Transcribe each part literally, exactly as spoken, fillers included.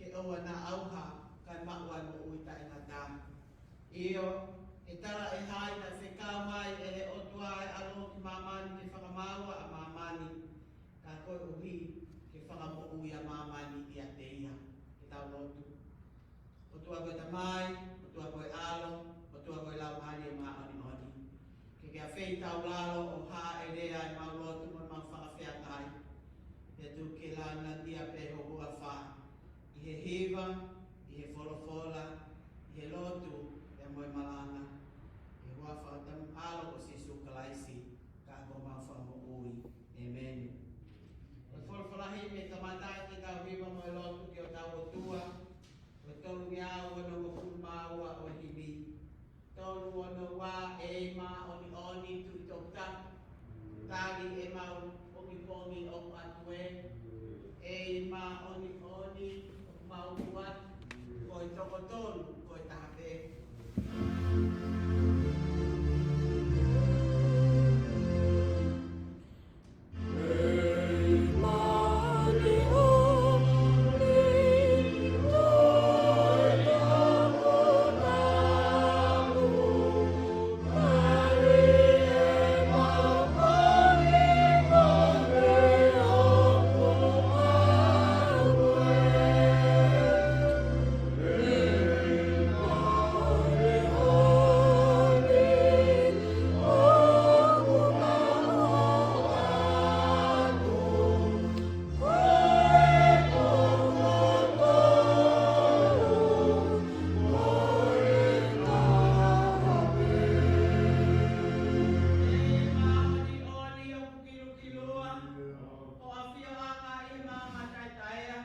ke ʻoua naʻa ʻauha, kae maʻu ʻa e moʻui taʻengata. ʻIo, ʻe tala ʻe hai naʻe fekau mai ʻe he ʻOtua ʻa e ʻAlo ki māmani ke fakamaau ʻa māmani, ka koeʻuhi ke fakamoʻui ʻa māmani ʻiate ia. Ke tau lotu. ʻOtua ko e Tamai, ʻOtua ko e ʻAlo, ʻOtua ko e Laumālie Māʻoniʻoni. Ke ke afeʻi taulalo ʻo hāʻele ʻa e mau lotu mo e mau fakafeangai. Pea tuku ke lāngilangiʻia pē ho huafa ʻi he hiva, ʻi he folofola, ʻi he lotu, pea mo e malanga. ʻI he huafa ʻo ho ʻAlo ko Sīsū Kalaisi, ka ko homau Fakamoʻui. ʻĒmeni. Ko e folofola himi ʻe kamata ai ke tau hiva mo e lotu ki hotau ʻOtua, ko e tolungeau onongofulu mā ua ʻo e himi. Tolu ono ua. ʻEiki māʻoniʻoni, tuʻi toputapu, tali ʻemau pongipongi ʻoku ʻatu ē. ʻEiki māʻoniʻoni, ʻoku mau ʻoatu, ko e toko tolu, ko e taha pē. ʻEiki māʻoniʻoni, ʻoku kilukilua ho ʻafioʻanga ʻi he maama taʻetaʻe.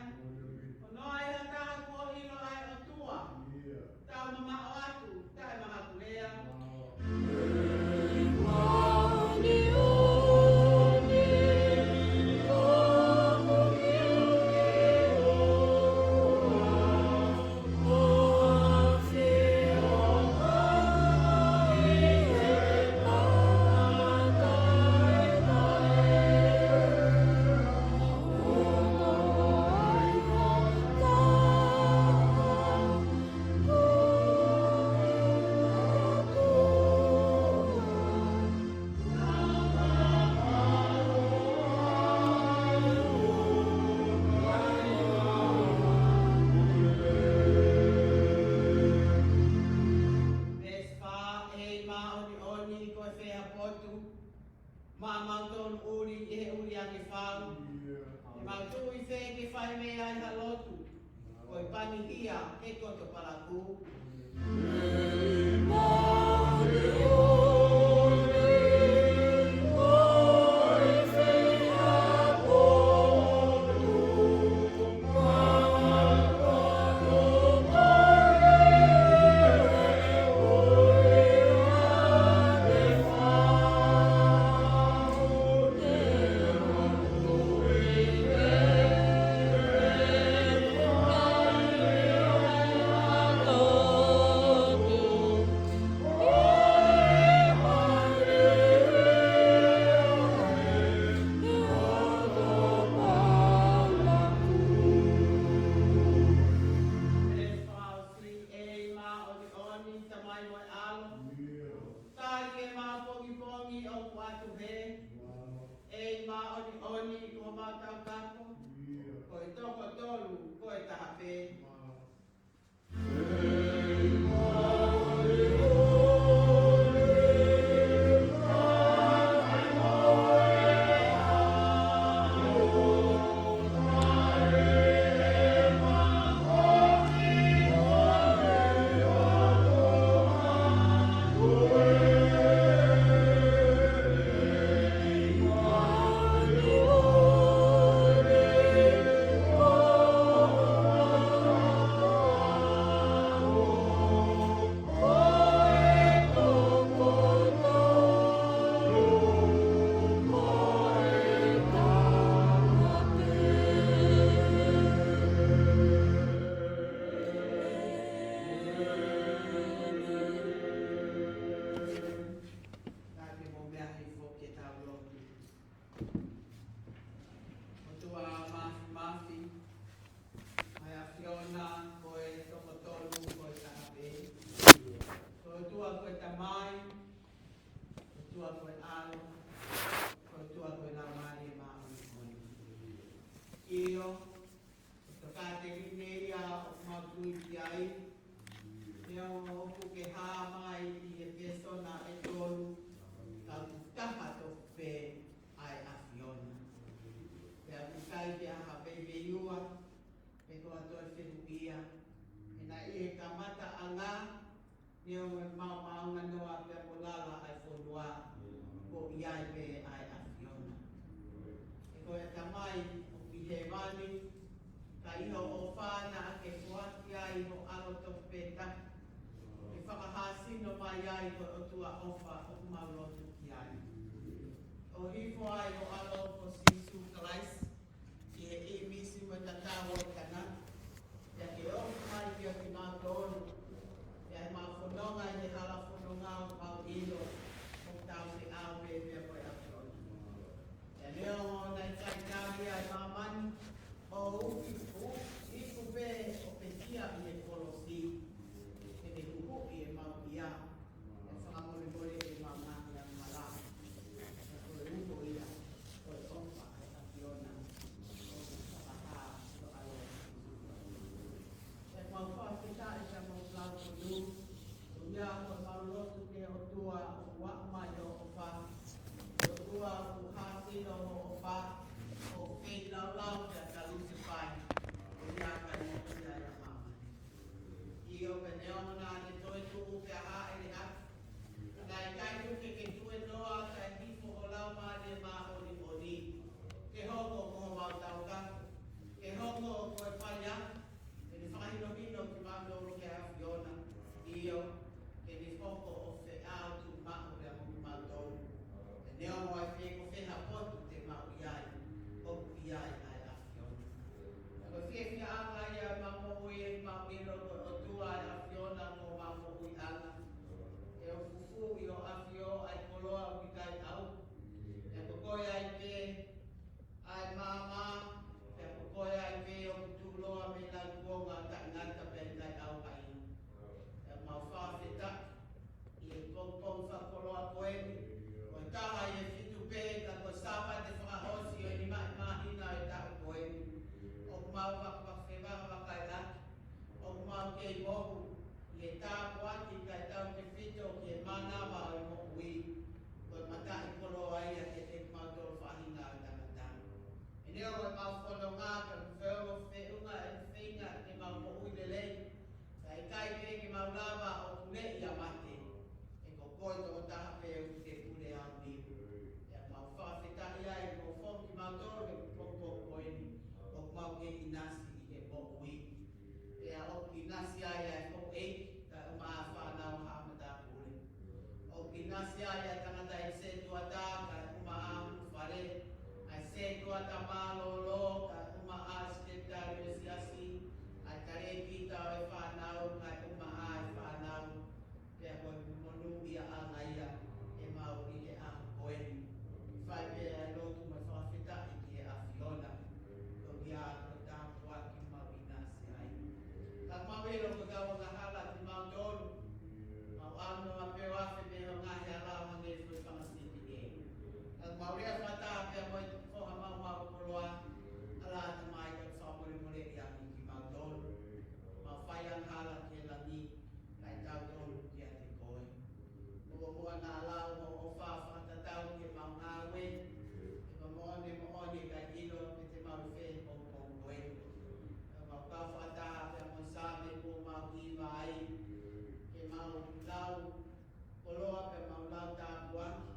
ʻO noa ʻi ha taha kuo ʻilo ʻa e ʻOtua, tau mamaʻo atu, taʻemahakulea. Veesi fā. ʻEiki māʻoniʻoni, ko e fē ha potu maʻamautolu ʻuli ʻi he ʻuli ange fau? ʻE mau tuʻu ʻi fē ke fai mei ai ha lotu, ko e pani hia he koto palakū? Ko e toko tolu ko e taha pē. Ko e ʻOtua ko e Tamai, ko e ʻOtua ko e ʻAlo, ko e ʻOtua ko e Laumālie Māʻoniʻoni. ʻIo, ko e tokāteline ia ʻoku mau tui ki ai. Neongo ʻoku ke hā mai ʻi he pēsona ʻe tolu, ka ʻoku taha tofu pē ʻa e ʻAfiona. Pea ʻoku ʻikai ke ʻi ai ha veiveiua, pe ko ha toe fehuʻia. He naʻe ʻi he kamataʻanga, neongo e maomaonganoa pea mo e lala ʻa e fonua, ko ia pē ʻa e ʻAfiona. He ko e Tamai ʻoku ʻi hēvani, ka ʻi hoʻo ʻofa naʻa ke foaki ai ho ʻAlo tofu pē taha, ke fakahāsino mai ai ko e ʻOtua ʻofa ʻoku mau lotu ki ai. ʻO hifo ai ho ʻAlo ko Sīsū Kalaisi, ʻi he ʻīmisi mo e tatau ʻo e tangata, pea ke ofi mai kiate kimautolu, pea ʻi heʻemau fononga ʻi he hala fononga ʻoku mau ʻilo ʻoku tau feʻao pē pea mo e ʻAfiona. Pea neongo naʻe faitau ʻa māmani, ʻo uki, ʻo iku pē ʻo pekia ʻi he kolosi, ke ne huhuʻi ʻemau hia, ʻo fakamolemoleʻi ʻemau ngaahi angahala. Pea ko e uho ia ʻo e ʻofa ʻa e ʻAfiona, ʻoku fakahā ʻi ho ʻAlo. Pea mau fakafetaʻi, pea mau lau ko nu, ʻo ia ko ʻemau lotu ki he ʻOtua ʻoku aʻu mai hoʻo ʻofa, ʻOtua ʻoku hāsino hoʻo ʻofa, ʻo feilaulau pea talu se fai, ʻo ia ka ʻi ai ʻa māmani. ʻIo, pea neongo naʻa ne toetuʻu pea hāʻele hake, ka naʻe ʻikai tuku ke ke tuenoa, kae hifo ho Laumālie Māʻoniʻoni ke hoko ko homau taukapo, ke hoko ko e faiako, ke ne fakahinohino kimautolu ki he ʻAfiona. ʻIo, ke ne hoko ʻo feʻao tuʻumaʻu pea mo kimautolu. Pea neongo ʻa e fē ko fē ha potu te mau ʻi ai, ʻoku ʻi ai ʻa e ʻAfiona. Pea ko e fiefiaʻanga ia ʻemau moʻui, ʻemau ʻilo ko e ʻOtua ʻa e ʻAfiona ko homau moʻuiʻanga. He ʻoku fufū ʻi ho ʻAfio ʻa e koloa ʻoku ʻikai ʻauha. Pea ko koe ai pē ʻa e maama, pea ko koe ai pē ʻoku tuʻuloa mei he lauikuonga ʻo taʻengata pea ʻikai ʻauha ia. Pea mau fakafetaʻi ʻi he pongipongi fakakoloa ko eni, ko e taha ʻi he fitu pē, ka ko e Sāpate fakaʻosi ʻo e nima ʻi māhina ʻo e taʻu ko eni. ʻOku mau fakafeʻao vakavakaiʻaki, ʻoku mau kei mohu ʻi he tāpuaki kae tautefito ki he mānava ʻo e moʻui. Ko e mataʻikoloa ia kiate kimautolu faʻahinga ʻo e tangata. He neongo ʻemau fononga, ka ʻoku feʻunga, feʻunga e feinga ke mau moʻui lelei, ka ʻikai pē ke mau lava ʻo puleʻi ʻa mate. He ko koe tokotaha pē ʻoku ke pule ʻa mate. Pea mau fakafetaʻi ai mo foki kimautolu he pongipongi ko eni, ʻoku mau kei ʻinasi ʻi he moʻui. Pea ʻoku ʻinasi ai ʻa e houʻeiki, kae ʻumaʻā e fānau haʻa matāpule. ʻOku ʻinasi ai ʻa e tangataʻeiki sētuata, kae ʻumaʻā e hū fale. ʻA e sētuata mālōlō, kae ʻumaʻā e sekelitali ʻo e siasi. ʻA e talēkita ʻo e fānau, kae ʻumaʻā e fānau. Pea ko e monūʻiaʻanga ia ʻemau ʻi he ʻaho ko eni. Fai pē ʻa e lotu mo e fakafetaʻi ki he ʻAfiona, koeʻuhi ko e tāpuaki ʻoku mau ʻinasi ai. Ka ʻoku mau ʻilo ko e kau angahala kimautolu, mau ʻalu noa pē ʻo afe mei ho ngaahi hala ʻo hangē ko e fanga sipi ē. Ka ʻoku mau lea fakataha pea mo e foha maumau koloa, ʻAlo Tamai, ke ke fakamolemoleʻi ange kimautolu. Mau fai angahala ki he langi, kae tautolu kiate koe. Muʻomuʻa naʻa lau hoʻo ʻofa fakatatau ki heʻemau ngāue. He ko e moʻoni, moʻoni ʻikai ʻilo pe te mau ʻi fē he pongipongi ko eni. Ka mau kau fakataha pea mo e Saame kuo mau hiva ai, ke mau lau koloa pea mau lau tāpuaki.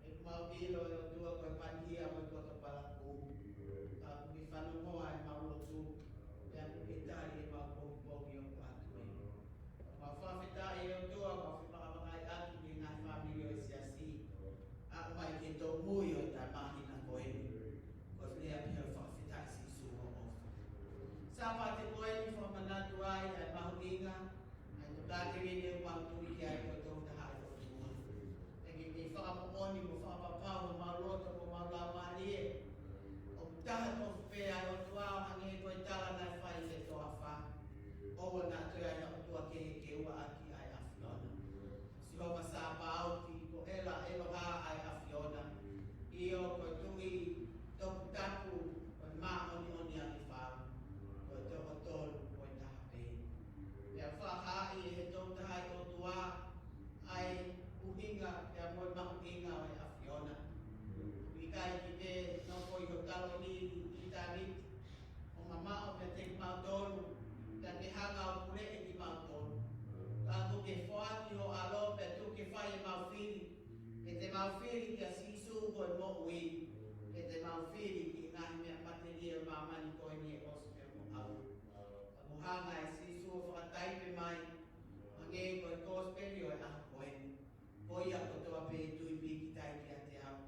He ʻoku mau ʻilo ʻe ʻOtua ko e pani ia mo e poto palakū. Ka ʻoku ke fanongo ʻemau lotu, pea ʻoku ke tali ʻemau pongipongi ʻoku ʻatu ē. Mau fakafetaʻi ʻe ʻOtua, mau fepakapakaiʻaki ki he ngaahi fāmili ʻo e siasi, aʻu mai ki he tōmui ʻo e taʻu māhina ko eni. Ko e lea pē ʻo e fakafetaʻi Sīsū ʻoʻou. Sāpate ko eni fakamanatu ai ʻa e mahuʻinga ʻa e tokāteline ʻoku mau tui ki ai ko e Tokāteline ʻo e ʻOtua. Pea ke ke fakamoʻoni mo fakapapau ʻi homau loto mo homau laumālie, ʻoku taha tofu pē ʻa e ʻOtua ʻo hangē ko e tala naʻe fai ʻe he toafa. fili ki he ngaahi meʻa matelie ʻo māmani ko eni ʻe ʻosi pea mo ʻaho. Ka kuo hanga ʻe Sīsū ʻo fakataipe mai, hangē ko e kosipeli ʻo e ʻaho ko eni. Ko ia kotoa pē ʻe tui pīkitai kiate au,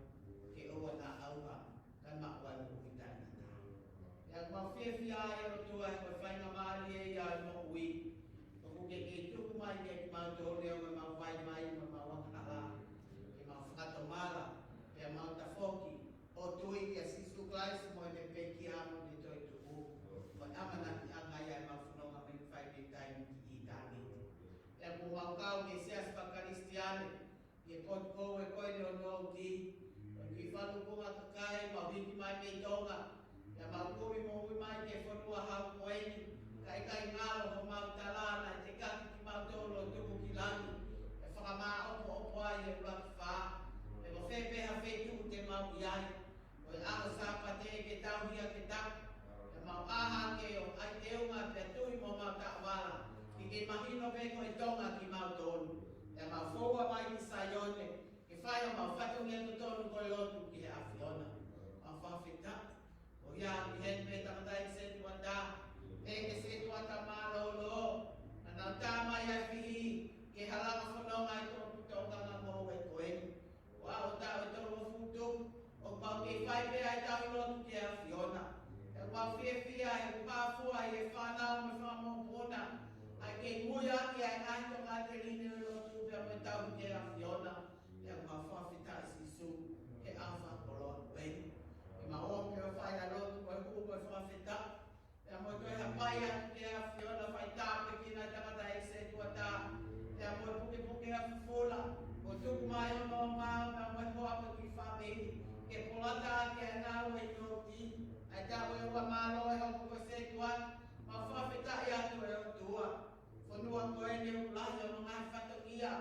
ke ʻoua naʻa ʻauha, kae maʻu ʻa e moʻui taʻengata. Pea ʻoku mau fiefia ai ʻOtua he ko e faingamālie ia ʻo e moʻui. ʻOku ke kei tuku mai kiate kimautolu ʻa e ʻemau vaivai mo ʻemau angahala. Ke mau fakatomala, pea mau tafoki, ʻo tui kia Sīsū Kalaisi mo ʻene pekia mo ʻene toetuʻu. Ko e ʻamanakiʻanga ia ʻemau fononga mei fai mei taimi ki ʻitāniti. Pea kuo mau kau ki he siasi fakakalisitiane, ʻi he potu koue ko eni ʻo Nouti, ʻo e kiʻi falukunga kakai, mau hiki mai mei Tonga. Pea mau kumi moʻui mai ki he fonua hau ko eni, ka ʻikai ngalo homau tala naʻe tekaki kimautolu ʻo tuku ki langi, ʻe fakamāʻopoʻopo ai he ʻuluaki fā. Pea ko fē pē ha feituʻu te mau ʻi ai, ko e ʻaho Sāpate ke tauhi ʻa e taki. Pea mau ʻā hake ʻo ʻai teunga pea tui mo homau taʻovala, ke ke mahino pē ko e Tonga kimautolu. Pea mau foua mai ki Saione, ke fai homau fatongia totonu ko e lotu ki he ʻAfiona. Mau fakafetaʻi. Ko ia ʻoku ʻi heni pē tangataʻeiki sētuata, ʻEiki sētuata mālōlō, naʻa nau tā mai ʻa e fihi, ke halanga fononga ʻi he tōpito ʻo e ngaahi moʻui ko eni. Ko e ʻaho taʻu ʻe tolungofulu tupu, ʻoku mau kei fai pē ʻa e tauhi lotu ki he ʻAfiona. ʻOku mau fiefia he kuo fua ʻe he fānau mo e fanga mokopuna ʻa e kei muiaki ʻa e ngaahi tokāteline ʻo e lotu pea mo e tauhi ki he ʻAfiona. Pea ʻoku mau fakafetaʻi Sīsū, he ʻaho fakakoloa ko eni. Ke mau ō pē ʻo fai ʻa e lotu ko e hū mo e fakafetaʻi. Pea mo e toe hapai atu ki he ʻAfiona, fai tāpuekina ʻa e tangataʻeiki sētuata. Pea mo e pukepuke ʻa e fufula, ʻo tuku mai ʻo nō mau, pea mo e hoa mo e kiʻi fāmili, ke polata ʻaki ʻa e ngāue ʻi Nouti. ʻA e taʻu ʻe ua mālō ʻe hoko ko e sētuata, mau fakafetaʻi atu ʻe ʻOtua. Fonua ko eni ʻoku lahi hono ngaahi fatongia,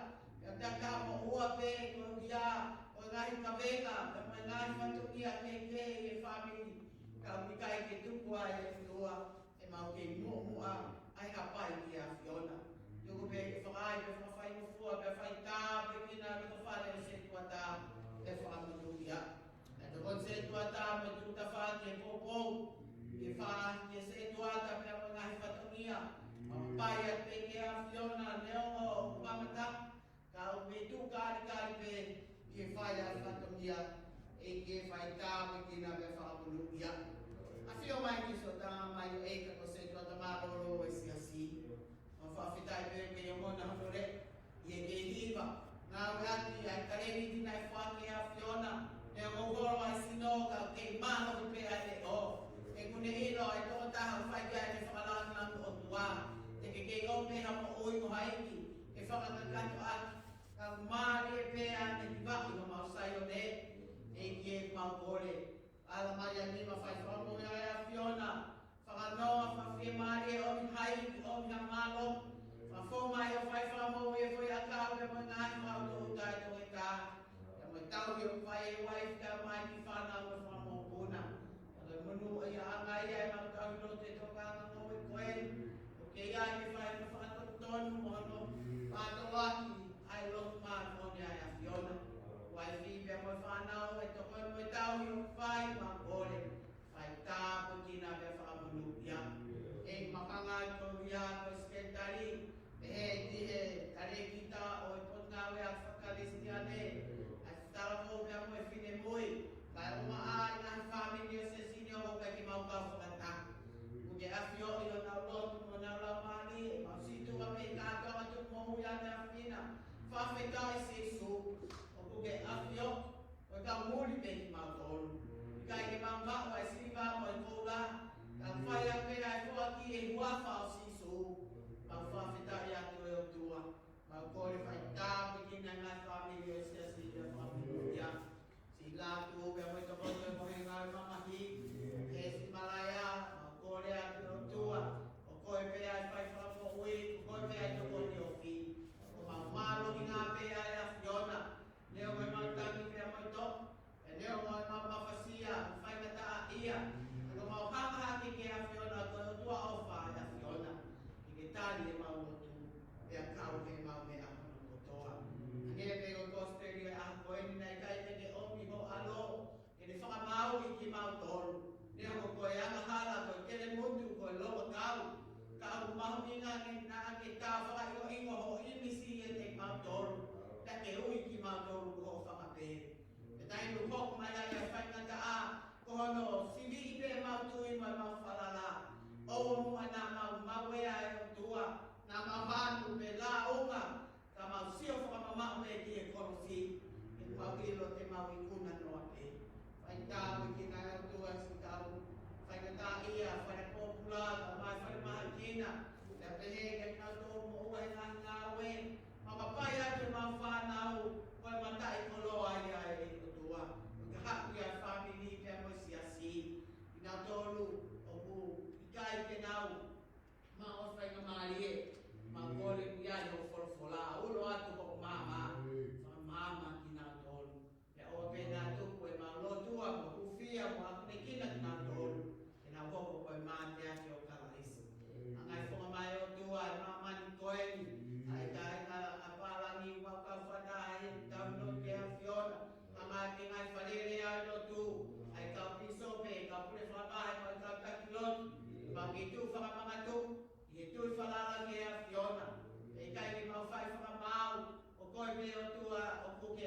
pea tatau mo ua pē ko ia, ko e ngaahi kavenga, pea mo e ngaahi fatongia kehekehe ʻi he fāmili. Ka ʻoku ʻikai ke tuku ai ʻe ʻOtua, ʻemau kei muʻomuʻa ʻa e hapai ki he ʻAfiona. Tuku pē ke fakaʻai, pea fakafaingofua, pea fai tāpuekina ʻa e loto fale ʻo e sētuata, pea fakamonūʻia. Naʻe tokoni sētuata mo e tuʻu tafaʻaki ʻo e poupou, ke fai ki he sētuata pea mo e ngaahi fatongia. Mau hapai atu pē ki he ʻAfiona, neongo ʻoku mamata, ka ʻoku mei tuʻu kalikali pē ke fai ʻa e fatongia, ʻEiki, fai tāpuekina pea fakamonūʻia. ʻAfio mai ki he sōtanga mai ʻo e ʻEiki ko e sētuata mālōlō ʻo e siasi. Mau fakafetaʻi pē ke ʻi ai hono leʻo, ʻi he kei hiva, ngāueʻaki ʻa e talēniti naʻe foaki ʻe he ʻAfiona, neongo ʻoku holo ʻa e sino ka kei mālohi pē ʻa e leʻo. He ʻoku ne ʻilo ʻa e tokotaha ʻoku fai ki ai ʻene fakalāngilangi ʻOtua. Te ke kei ʻomi ha moʻui mo ha ivi ke fakakakato ʻaki, ka ʻoku mālie pē ʻa ʻene hivaʻi homau Saione. ʻEiki, ʻoku mau kole, ala mai ʻa e nima fai fakamoʻui ʻa e ʻAfiona. Fakanoa, fakafiemālie, ʻomi ha ivi, ʻomi ha mālohi. Fakafou mai ʻo fai fakamoʻui e foʻi ʻakau pea mo e ngaahi maʻu toʻu taʻetoketā. Pea mo e tauhi ʻoku fai ʻe he uaifi kae ʻumaʻā e kiʻi fānau mo e fanga mokopuna. Pea ko e monūʻiaʻanga ia ʻemau tauhi lotu he tokanga mo e ko eni. ʻOku kei ʻi ai ke fai mo e fakatotonu mo hono fakatōʻaki ʻa e lotu māʻoniʻoni ʻa e ʻAfiona. Uaifi pea mo e fānau, ʻa e tokoni mo e tauhi ʻoku fai, mau kole, fai tāpuekina pea fakamonūʻia. ʻEiki, mau hanga atu ko ia ko e sekelitali, pehē ki he talēkita ʻo e Potungāue ʻa e Fakakalisitiane, ʻa e talavou pea mo e finemui, kae ʻumaʻā ʻa e ngaahi fāmili ʻo e siasi ni ʻoku ʻikai ke mau kau fakataha. ʻOku ke ʻafioʻi honau lotu mo honau laumālie, mau situʻa pē kātoa atu mo hui ʻa e ʻAfiona. Fakafetaʻi Sīsū, ʻoku ke ʻafioʻi ko e kau muli pē kimautolu. ʻIkai ke mau maʻu ʻa e siliva mo e koula, ka fai ʻaki pē ʻa e foaki ʻi he huafa ʻo Sīsū. Mau fakafetaʻi atu ʻe ʻOtua. Mau kole, fai tāpuekina e ngaahi fāmili ʻo e siasi ni pea fakamonūʻia. Siʻi Lātū pea mo e tokoto mo e ngaahi mamahi, ʻe Siʻi Malaia, mau kole atu ʻe ʻOtua, ko koe pē ʻa e fai fakamoʻui, ko koe pē ʻa e tokoni ofi. Ko homau mālohinga pē ʻa e ʻAfiona, neongo ʻemau tangi pea mo e toʻa, pea neongo ʻemau mafasia, faingataʻaʻia, ka ʻoku mau hanga hake ki he ʻAfiona, ko e ʻOtua ʻofa ʻa e ʻAfiona, ke ke tali ʻemau lotu, pea kau heʻemau meʻa hono kotoa. Naʻa ke tā fakaʻingoʻingo ho ʻīmisi ʻiate kimautolu, naʻa ke ui kimautolu ko ho fakapele. Pea taimi ʻoku hoko mai ai ʻa e faingataʻa, ko hono siviʻi pē ʻemau tui mo ʻemau falala. ʻOua muʻa naʻa mau maʻu ʻa e ʻOtua, naʻa mau hanu pe lāunga, ka mau sio fakamamaʻu pē ki he kolosi, he ʻoku mau ʻilo te mau ikuna noa pē. Fai tāpuekina ʻe ʻOtua siʻetau faingataʻaʻia, fale pōpula, kae ʻumaʻā e fale mahikina. Pea pehē kia kinautolu moʻua he ngaahi ngāue. Makapai atu ʻemau fānau, ko e mataʻikoloa ia ʻe ʻOtua. Ka haʻu ia fāmili pea mo e siasi. Kinautolu ʻoku ʻikai ke nau maʻu faingamālie, mau kole ia ʻi hoʻo folofola, ulo atu hoʻo maama, fakamaama kinautolu. Pea ʻoua pē naʻa tuku ʻemau lotua, mo hūfia, mo akonekina kinautolu, ke nau hoko ko e mateaki ʻo Kalaisi. Hanga ʻe he fofonga mai ʻo e ʻOtua ʻa e māmani ko eni, ʻa e kāinga ʻa pālangi, mau kau fakataha he tau no ke ʻAfiona, hanga ʻe he ngaahi fale lea ʻo e lotu, ʻa e kau pīsope, kau pule fakavahe, mo e kau taki lotu, mau ke tuʻu fakamanatu, ʻi he tui falala ki he ʻAfiona. ʻE ʻikai ke mau fai fakamaau, ko koe pē ʻOtua ʻoku ke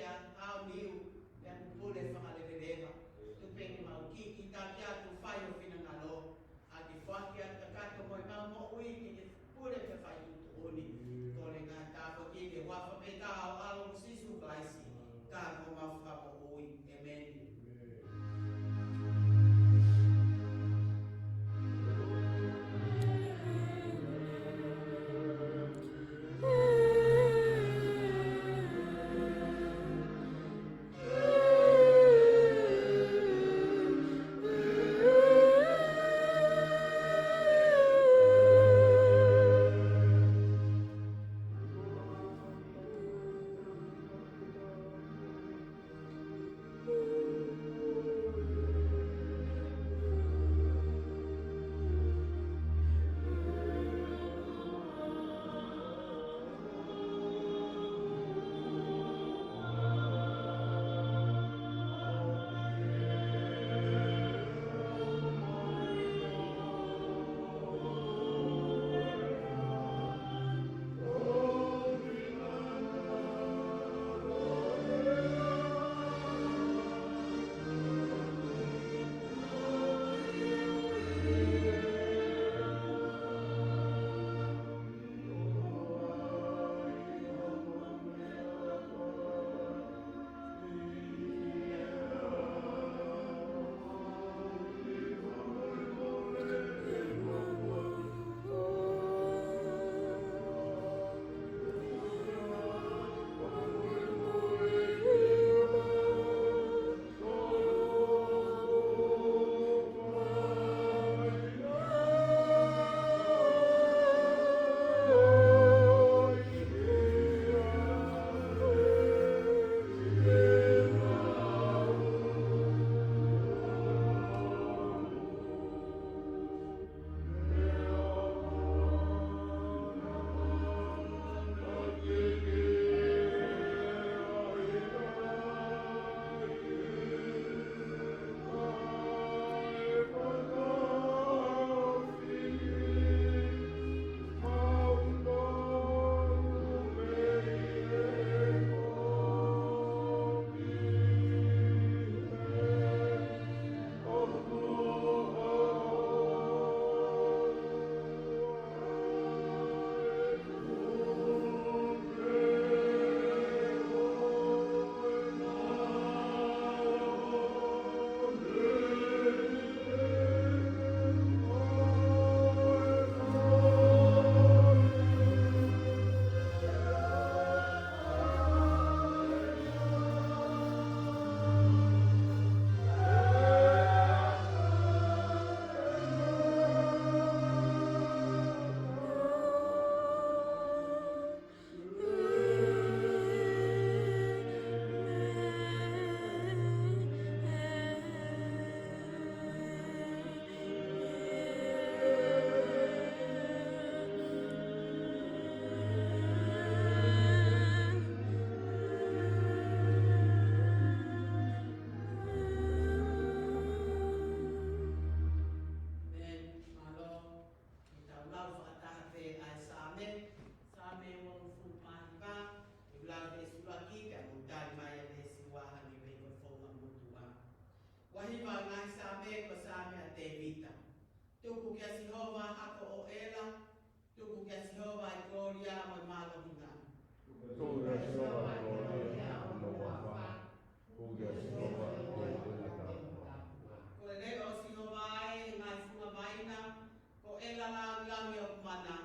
Langi ʻoku mana.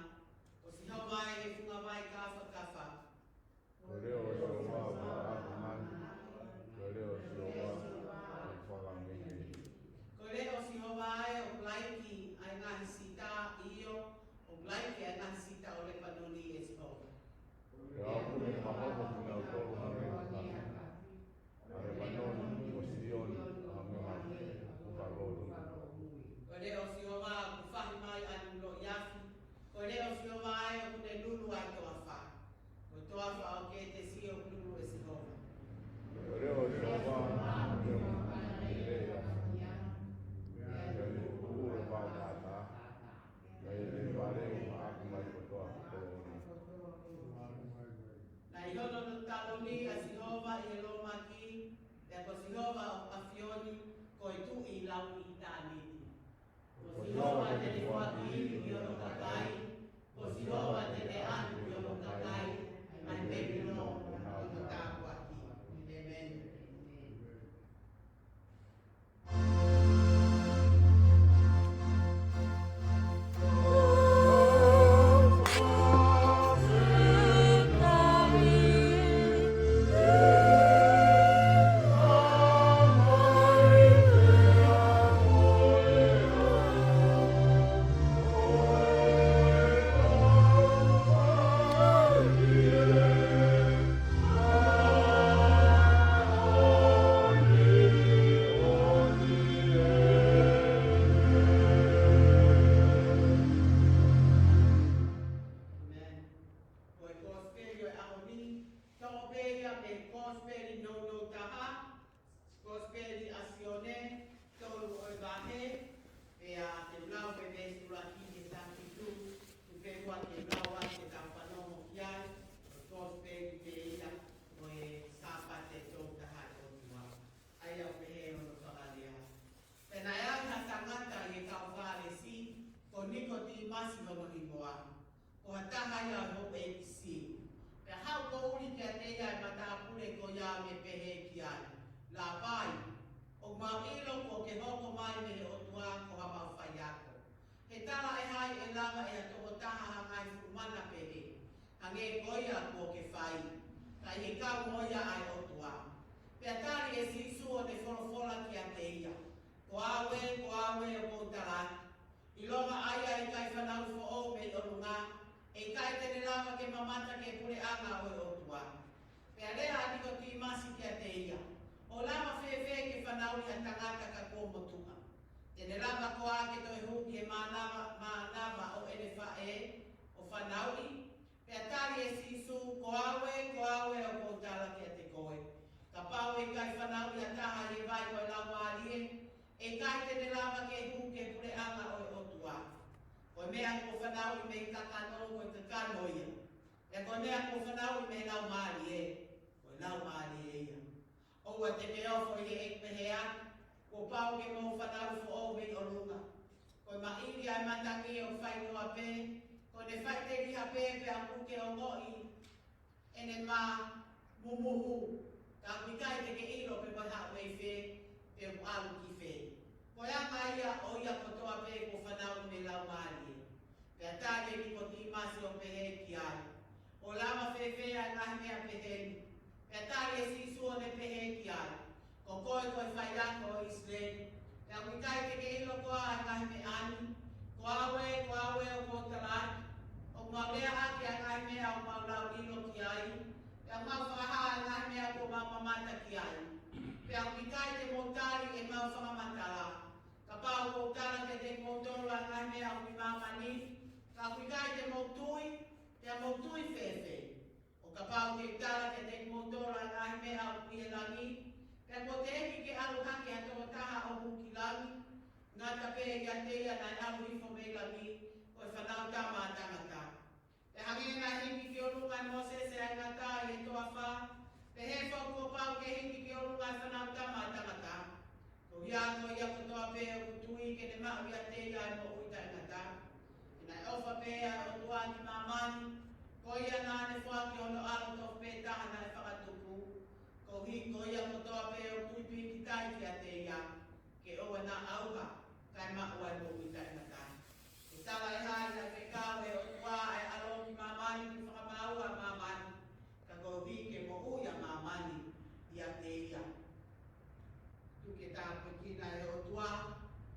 Ko Sihova ʻa e funga vai kāfakafa. Ko e leʻo ʻo Sihova ʻoku ʻatamai. Ko e leʻo ʻo Sihova ʻoku fakameimei. Ko e leʻo ʻo Sihova ʻa e ʻoku laiki ʻa e ngaahi sita, ʻio, ʻoku laiki ʻa e ngaahi sita ʻo Lepanoni ʻe Sihova. Pea ʻoku ne fakahoko kinautolu hangē ko e kau ʻa Lepanoni, ʻo Sihova hangē ko e kau ʻi he ʻuha lōlō. Ko e leʻo ʻo Sihova ʻoku fahi mai ʻa e luluʻi afi. Ko e leʻo ʻo Sihova ʻa e ʻoku ne lulu ʻa e toafa. Ko e toafa ʻo Ketesi ʻoku lulu ʻe Sihova. Ko e leʻo ʻo Sihova ʻoku ne lele ʻa e afi. Pea ne kuku le pau mata. Pea ne vale ʻo ʻaku mai kotoa kotoa. Naʻe ʻi hono taloni ʻa Sihova ʻi he lōmaki, pea ko Sihova ʻoku ʻafio ni, ko e Tuʻi lau ʻitāniti. Ko Sihova te ne foaki ivi ki hono kakai, ko Sihova te ne ʻatu ki hono kakai ʻa e melino ʻo hono tāpuaki. ʻĒmeni. Ko e kosipeli ʻo e ʻaho ni, toʻo pē ia mei he kosipeli nounou taha, kosipeli ʻa Sione, tolu ʻo e vahe, pea te u lau pē mei he veesi ʻuluaki ki he taha fitu, tuku pē muʻa ke u lau ʻa e tau fanongo ki ai, ko e kosipeli pē ia ʻo e Sāpate tolu taha ʻo e ʻOtua. ʻA ia ʻoku pehē hono fakalea. Pea naʻe ai ha tangata ʻi he kau Fālesi, ko Nikotīmasi hono hingoa. Ko ha taha ia ʻo e houʻeiki Siu. Pea haʻu poʻuli kiate ia ʻa e matāpule ko ia ʻo ne pehē ki ai, Lāpai, ʻoku mau ʻilo kuo ke hoko mai mei he ʻOtua ko ha mau faiako. He tala ʻe hai ʻe lava ʻe ha tokotaha ha ngaahi fuʻu mana pehē, hangē ko ia kuo ke fai, ka ʻi he kau mo ia ʻa e ʻOtua? Pea tali ʻe Sīsū ʻo ne folofola kiate ia, Ko au ē, ko au ē, ʻoku ou tala atu, ʻilonga ʻa ia ʻe ʻikai fanauʻi foʻou mei ʻolunga, ʻe ʻikai te ne lava ke mamata ki he puleʻanga ʻo e ʻOtua. Pea lea ʻa Nikotīmasi kiate ia, ʻOku lava fēfē ke fanauʻi ha tangata ka kuo motuʻa? Te ne lava koā ke toe hū ki he mānava, mānava ʻo ʻene faʻē, ʻo fanauʻi? Pea tali ʻe Sīsū, Ko au ē, ko au ē, ʻoku ou tala kiate koe, kapau ʻe ʻikai fanauʻi ha taha ʻi he vai mo e Laumālie, ʻe ʻikai te ne lava ke hū ki he puleʻanga ʻo e ʻOtua. Ko e meʻa kuo fanauʻi mei he kakano, ko e kakano ia. Pea ko e meʻa kuo fanauʻi mei he Laumālie, ko e laumālie ia. ʻOua te ke ofo ʻi heʻeku pehē atu, Kuo pau ke mou fanauʻi foʻou mei ʻolunga. Ko e maʻili ʻa e matangi ʻoku fainoa pē, ko ʻene faʻiteliha pē pea ʻoku ke ongoʻi ʻene mā mumuhu, ka ʻoku ʻikai te ke ʻilo pe ko e hā ʻoku ʻi fē, pe ʻoku ʻalu ki fē. Ko e anga ia ʻo ia kotoa pē kuo fanauʻi mei he Laumālie. Pea tali ʻe Nikotīmasi ʻo pehē ki ai, ʻOku lava fēfē ʻa e ngaahi meʻa pehē ni? Pea tali ʻe Sīsū ʻo ne pehē ki ai, Ko koe ko e faiako ʻo ʻIsileli, pea ʻoku ʻikai te ke ʻilo koā ʻa e ngaahi meʻa ni? Ko au ē, ko au ē, ʻoku ou tala atu, ʻoku mau lea ʻaki ʻa e ngaahi meʻa ʻoku mau lauʻilo ki ai, pea ʻoku mau fakahā ʻa e ngaahi meʻa kuo mau mamata ki ai. Pea ʻoku ʻikai te mou tali ʻemau fakamatala. Kapau ʻoku ou tala kiate kimoutolu ʻa e ngaahi meʻa ʻoku ʻi māmani, ka ʻoku ʻikai te mou tui, pea mou tui fēfē? ʻO kapau te u tala kiate kimoutolu ʻa e ngaahi meʻa ʻoku ʻi he langi, pea kuo teʻeki ke ʻalu hake ha tokotaha ʻo hū ki langi, ngata pē ʻiate ia naʻe ʻalu hifo mei langi, ko e Fānautama ʻa Tangata. Pea hangē naʻe hiki ki ʻolunga ʻe Mōsese ʻa e ngata ʻi he toafa, pehē foki kuo pau ke hiki ki ʻolunga ʻa e Fānautama ʻa Tangata, koeʻuhi ko ia kotoa pē ʻoku tui ke ne maʻu ʻiate ia ʻa e moʻui taʻengata. He naʻe ʻofa pehē ʻa e ʻOtua ki māmani, ko ia naʻa ne foaki hono ʻAlo tofu pē taha naʻe fakatupu, koeʻuhi ko ia kotoa pē ʻoku tui pīkitai kiate ia, ke ʻoua naʻa ʻauha, kae maʻu ʻa e moʻui taʻengata. Ko Tala ʻe hai ʻa e fekau ʻe he ʻOtua ʻa e ʻAlo ki māmani ke fakamaau ʻa māmani, ka koeʻuhi ke moʻui ʻa māmani ʻiate ia. Tuku ke tāpuekina ʻe he ʻOtua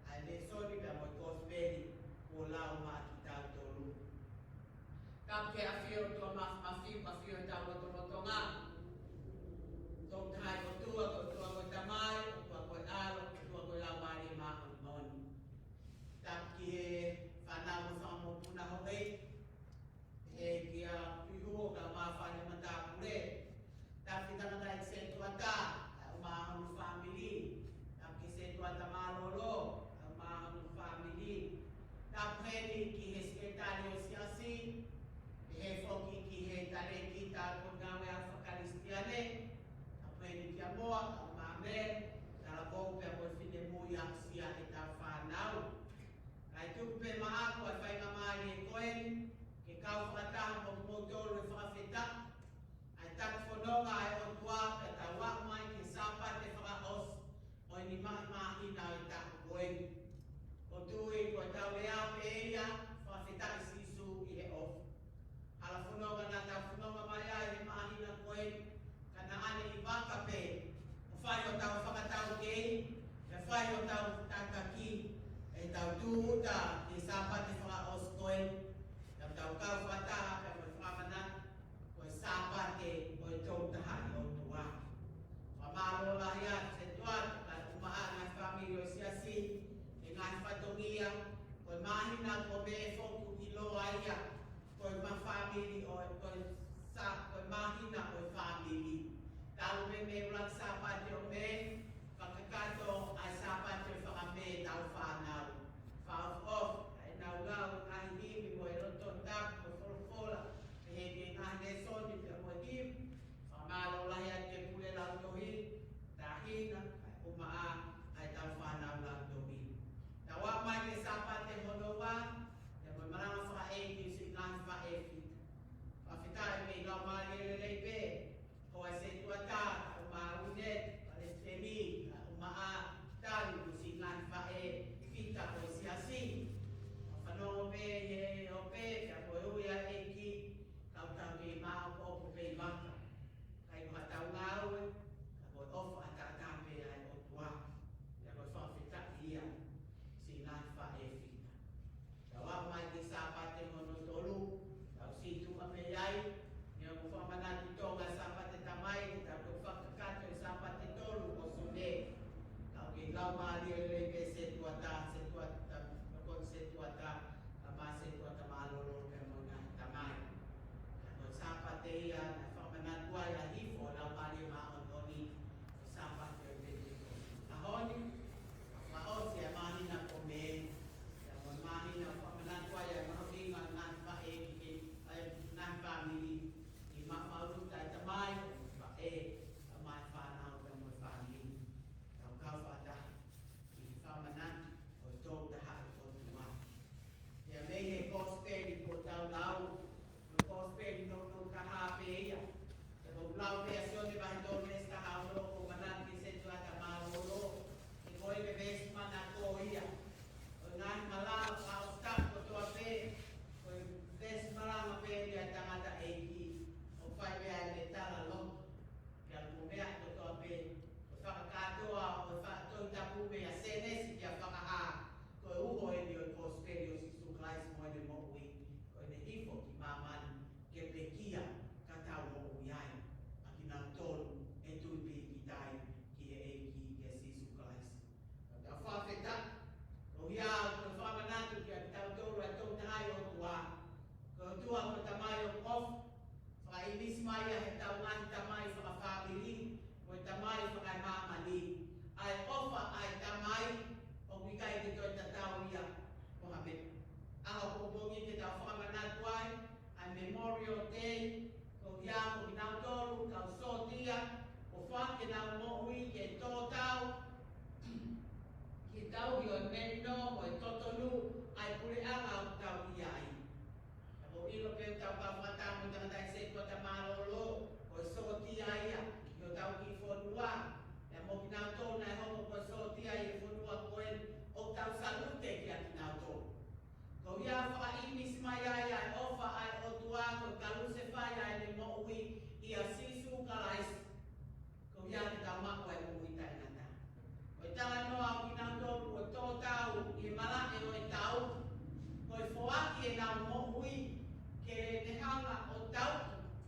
ʻa e lēsoni pea mo e kosipeli kuo lau maʻa kitautolu. Tapu ki he ʻafio ʻa e ʻOtua Māfimafi, ʻafio ʻi hotau lotolotonga. Tolu Tahaʻi ʻOtua, ko e ʻOtua ko e Tamai, ʻOtua ko e ʻAlo, ʻOtua ko e Laumālie Māʻoniʻoni. Tapu ki he fānau mo e fanga mokopuna hoʻi, ʻEiki ʻa Pihu, ʻo ka māfana matāpule. Tapu ki he tangataʻeiki sētuata, ʻa e ʻuma ʻa hono fāmili. Tapu ki he sētuata mālōlō, ʻa e ʻuma ʻa hono fāmili. Tapu heni ki he sekelitali ʻo e siasi, pehē foki ki he talēkita ʻo e ngāue ʻa e fakakalisitiane. Tapu heni kia Moa, ʻa e ʻuma ʻa Mele, talavou pea mo e finemui, aʻusia ʻetau fānau. Kae tuku pē maʻaku ʻa e faingamālie ko eni, ke kau fakataha mo kimoutolu ʻi he fakafetaʻi ʻa e taki fononga ʻa e ʻOtua pea tau aʻu mai ki he Sāpate fakaʻosi ʻo e nima ʻi māhina ʻo e taʻu ko eni. ʻOku ou tui ko ʻetau lea pē ia, fakafetaʻi Sīsū ʻi he ʻofa. Hala fononga naʻa tau fononga mai ai he māhina ko eni, ka naʻa ne ʻi vaka pē, ʻo fai hotau fakataukei, pea fai hotau tataki, ʻetau tūʻuta ki he Sāpate fakaʻosi ko eni, pea tau kau fakataha pea mo e fakamanatu, ko e Sāpate ʻo e Tolu Tahaʻi ʻOtua. Fakamālō lahi atu sētuata, kae ʻumaʻā ʻa e ngaahi fāmili ʻo e siasi, ʻi he ngaahi fatongia, ko e māhina ko Mē foki ʻoku ʻiloa ia, ko e ma fāmili ʻo e, ko e sa-, ko e māhina ʻo e fāmili. Talu pē mei he ʻuluaki Sāpate ʻo Mē, fakakakato ʻa e Sāpate ʻo e faka-Mē ʻetau fānau. Fakaʻofoʻofa, ʻa ʻenau lau ʻa e ngaahi himi mo e loto tapu mo e folofola, pehē ki he ngaahi lēsoni pea mo e himi. Fakamālō lahi atu ki he pule lautohi, Tāhina, kae ʻumaʻā ʻa ʻetau fānau lautohi. Tau aʻu mai ki he Sāpate hono ua, pea mo e malanga fakaʻeiki ʻo siʻi ngaahi faʻē fita. Fakafetaʻi mei he laumālie lelei pē, ko e sētuata, kae ʻumaʻā ʻa Uineti, palesiteni, kae ʻumaʻā ʻa Tanu mo siʻi ngaahi faʻē fita ʻo e siasi. Fanongo pē ʻi he ope, pea ko e ui ʻa e ʻEiki, kau tau kei maʻopoʻopo pē ʻi vaka. Kae ko haʻatau ngāue, ka ko e ʻofa ʻataʻatā pē ʻa e ʻOtua. Pea ko e fakafetaʻi ia, siʻi ngaahi faʻē fita. Tau aʻu mai ki he Sāpate hono tolu, tau situʻa pē ai, ʻi heʻeku fakamanatu ʻi Tonga Sāpate Tamai, ke tau toki fakakakato ʻi he Sāpate tolu ʻo Sune. Kau kei laumālie lelei pē sētuata, sētuata, ko e sētuata, kae ʻumaʻā sētuata mālōlō pea mo e ngaahi tamai. Ka ko e Sāpate ia, naʻe fakamanatu ai ʻa e hifo ʻo e Laumālie Māʻoniʻoni, ko e Sāpate ʻo e Penitekosi. ʻAho ni, fakaʻosi ʻa e māhina ko Mē, pea mo e māhina fakamanatu ai ʻa e mahuʻinga ʻo e ngaahi faʻē ki he, ʻa e ngaahi fāmili, ʻi he maʻumaʻuluta ʻa e tamai, faʻē, kae ʻumaʻā e fānau pea mo e fāmili. Tau kau fakataha ʻi he fakamanatu ʻo e Tolu Tahaʻi ʻOtua. Pea mei he kosipeli kuo tau lau, ko e kosipeli nounou taha pē ia. Pea ʻoku lau pē ʻa Sione vahe tolu veesi taha ono, ʻoku manatu ki he sētuata mālōlō, he ko e veesi manako ia. Ko e ngaahi malanga fakaʻosi tapu kotoa pē, ko e veesi malanga pē ia ʻa e tangataʻeiki, ʻoku fai pē ʻa e tala lotu. Pea ko e meʻa kotoa pē, ko e fakakātoa ʻo e fa-, Tohi Tapu mei Sēnesi kia Fakahā, ko e uho eni ʻo e kosipeli ʻo Sīsū Kalaisi mo ʻene moʻui, ko ʻene hifo ki māmani, ke pekia ka tau moʻui ai, ʻa kinautolu ʻe tui pīkitai ki he ʻEiki, kia Sīsū Kalaisi. Ka tau fakafetaʻi, ko ia ko e fakamanatu kia kitautolu ʻa e Tolu Tahaʻi ʻOtua, ko e ʻOtua ko e Tamai ʻoku ʻofa, fakaʻinisi mai ia heʻetau ngaahi tamai fakafāmili, mo e tamai fakaemāmani. ʻA e ʻofa ʻa e Tamai, ʻoku ʻikai ke toe tatau ia mo ha meʻa. ʻAho pongipongi ke tau fakamanatu ai ʻa e Memorial Day, ko ia ko kinautolu kau sōtia, ʻoku foaki ʻenau moʻui ke tō tau, ke tau ʻi he meʻa ʻo e totonu ʻa e puleʻanga ʻoku tau ʻi ai. Ka ʻoku ou ʻilo pē ʻoku tau kau fakataha mo e tangataʻeiki sētuata mālōlō, ko e sōtia ia, ʻi hotau kiʻi fonua. Pea mo kinautolu naʻe hoko ko e sōtia ʻi he fonua ko eni, ʻoku tau salute kia kinautolu. Ko ia Fakaʻīmisi mai ai ʻa e ʻofa ʻa e ʻOtua ko e kalusefai ʻa ʻene moʻui ʻia Sīsū Kalaisi. Ko ia ke tau maʻu ai e moʻui taʻengata. Ko e talanoa ʻo kinautolu ʻoku tō tau ʻi he malaʻe ʻo e tau. Ko e foaki ʻenau moʻui ke ne hanga ʻo tau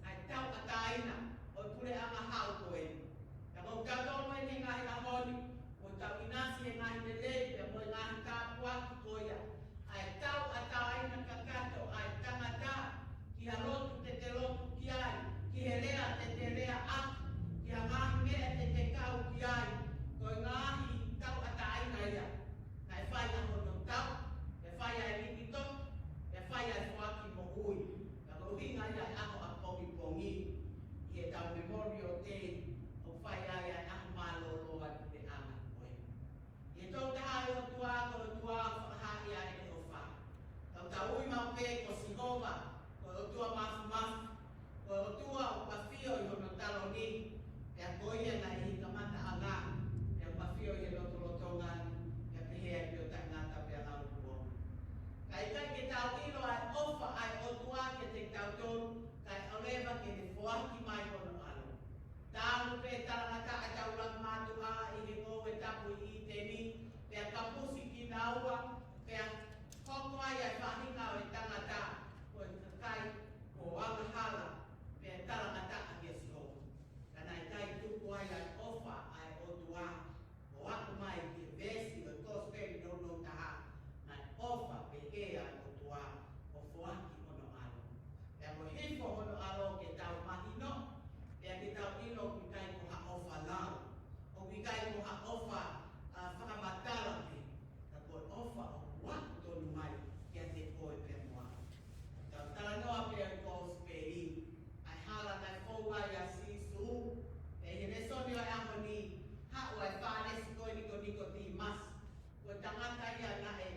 ʻa e tauʻatāina ʻo e puleʻanga hau ko ē. Ka ko kitautolu ʻi he ngaahi ʻaho ni, ʻoku tau ʻinasi he ngaahi lelei, pea mo e ngaahi tāpuaki ko ia. ʻA e tauʻatāina kakato ʻa e tangata, ki ha lotu te te lotu ki ai, ki he lea te te lea ʻaki, ki ha ngaahi meʻa te te kau ki ai, ko e ngaahi tauʻatāina ia. Naʻe fai ʻa hono tau, pea fai ʻa e lipitoto, pea fai ʻa e foaki moʻui. Ka ko e ʻuhinga ia ʻa e ʻaho ʻapongipongi, ʻi heʻetau Memorial Day, ʻoku fai ai ʻa e ʻaho mālōlō ʻa e puleʻanga ko ē. ʻI he Tolu Tahaʻi ʻOtua, ko e ʻOtua ʻoku fakahaaʻi ʻa ʻene ʻofa. Tau tau ui maʻu pē ko Sihova, ko e ʻOtua Māfimafi, ko e ʻOtua ʻoku ʻafio ʻi hono taloni, pea ko ia naʻe ʻi he kamataʻanga, pea ʻoku ʻafio ʻi he lotolotonga, pea pehē ai pē ʻo taʻengata pea lau kuo. Ka ʻikai ke tau ʻilo ʻa e ʻofa ʻa e ʻOtua kiate kitautolu, kae ʻoua leva ke ne foaki mai hono ʻAlo. Talu pē talangataʻa ʻetau langa mātuʻa ʻi he ngoue tapu ʻi ʻĪteni, pea kapusi kinaua, pea hoko ai ʻa e faʻahinga ʻo e tangata ko e kakai kuo angahala, pea talangataʻa kia Sihova. Ka naʻe ʻikai tuku ai ʻa e ʻofa ʻa e ʻOtua, ʻo aʻu mai ki he veesi ʻo e Kosipeli nounou taha, naʻe ʻofa pehē ʻa e ʻOtua ʻo foaki hono ʻAlo. Pea ko e hifo hono ʻAlo ke tau mahino, pea ke tau ʻilo ʻoku ʻikai ko ha ʻofa lau, ʻoku ʻikai ko ha ʻofa, ʻa, fakamatala pē, ka ko e ʻofa ʻoku aʻu tonu mai kiate koe pea mo au. Tau talanoa pē ʻa e Kosipeli, ʻa e hala naʻe fou ai ʻa Sīsū, pea ʻi he lēsoni ʻo e ʻaho ni, haʻu ʻa e Fālesi ko eni ko Nikotīmasi, ko e tangata ia naʻe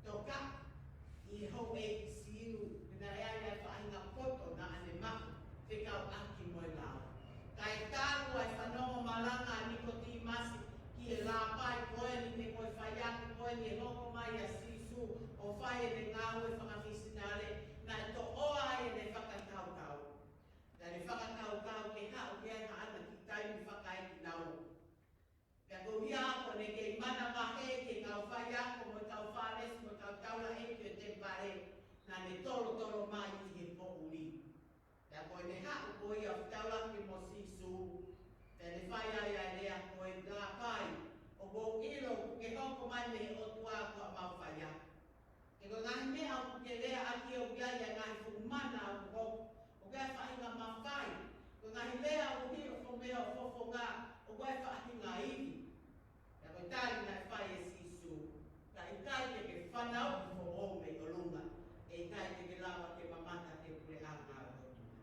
toka ʻi he houʻeiki Siu, pea naʻe ʻi ai ʻa e faʻahinga poto naʻa ne maʻu fekauʻaki mo e lao. Kae talu ʻa e fanongo malanga ʻa Nikotīmasi ki he lāpai ko eni pe ko e faiako ko eni ʻe hoko mai ʻa Sīsū ʻo fai ʻene ngāue fakamisinale, naʻe toʻoa ai ʻene fakakaukau. Naʻa ne fakakaukau ke haʻu ki ai haʻana kiʻi taimi fakaekinaua. Pea ko ia ko ʻene kei manavahē ki he kau faiako mo e kau Fālesi mo e kau taulaʻeiki ʻo e temipale, naʻa ne tolotolo mai ʻi he poʻuli. Pea ko ʻene haʻu ko ia ʻo fetaulaki mo Sīsū, pea ne fai ai ʻa e lea ko e, Lāpai, ʻoku ou ʻilo ʻoku ke hoko mai mei he ʻOtua ko homau faiako. He ko e ngaahi meʻa ʻoku ke lea ʻaki ʻoku ʻi ai ʻa e ngaahi fuʻu mana ʻoku hoko, ʻoku ʻi ai e faʻahinga mafai. Ko e ngaahi lea ʻoku hili ʻo fo meʻa ʻo fofonga, ʻoku ʻi ai e faʻahinga ivi. Pea ko e tali naʻe fai ʻe Sīsū, ka ʻikai te ke fanauʻi foʻou mei ʻolunga, ʻe ʻikai te ke lava ke mamata ki he puleʻanga ʻo e ʻOtua.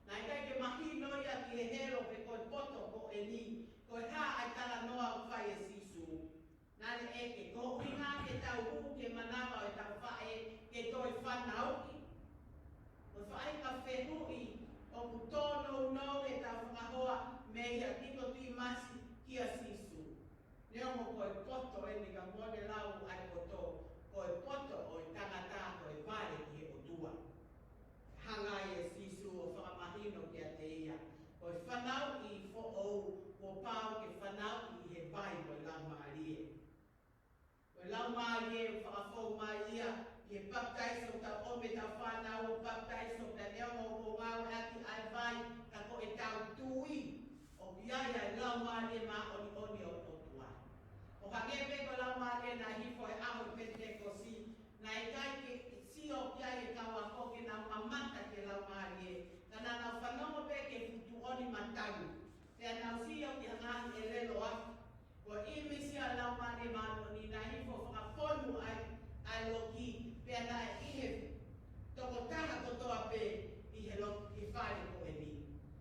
Naʻe ʻikai ke mahino ia ki he helo pe ko e poto ko eni, ko e hā ʻa e talanoa ʻoku fai ʻe Sīsū. Naʻa ne ʻeke, ko e ʻuhinga ke tau hū ki he manava ʻo ʻetau faʻē ke toe fanauʻi? Ko e faʻahinga fehuʻi ʻoku tōnounou ʻetau fakahoa meia Nikotīmasi kia Sīsū. Neongo ko e poto eni ka mole lau ʻa e poto, ko e poto ʻo e tangata ko e vale ki he ʻOtua. Hanga ai ʻe Sīsū ʻo fakamahino kiate ia, ko e fanauʻi foʻou, kuo pau ke fanauʻi ʻi he vai mo e Laumālie. Ko e Laumālie ʻoku fakafou mai ia ʻi he papitaiso, tau ʻomi ʻetau fānau ʻo papitaiso, pea neongo ʻoku ngāueʻaki ʻa e vai, ka ko ʻetau tui ʻoku ʻi ai ʻa e Laumālie Māʻoniʻoni ʻo e ʻOtua. ʻO hangē pē ko e Laumālie naʻe hifo he ʻaho ʻo e Penitekosi, naʻe ʻikai ke sio ki ai e kau ako ke nau mamata ki he Laumālie, ka naʻa nau fanongo pē ki he fuʻu tuʻoni matangi, pea nau sio ki he ngaahi ʻelelo afi. Ko e ʻīmisi ʻa e Laumālie Māʻoniʻoni naʻe hifo ʻo fakafonu ai ʻa e loki, pea naʻe ʻi he tokotaha kotoa pē ʻi he loki, ʻi he fale ko eni.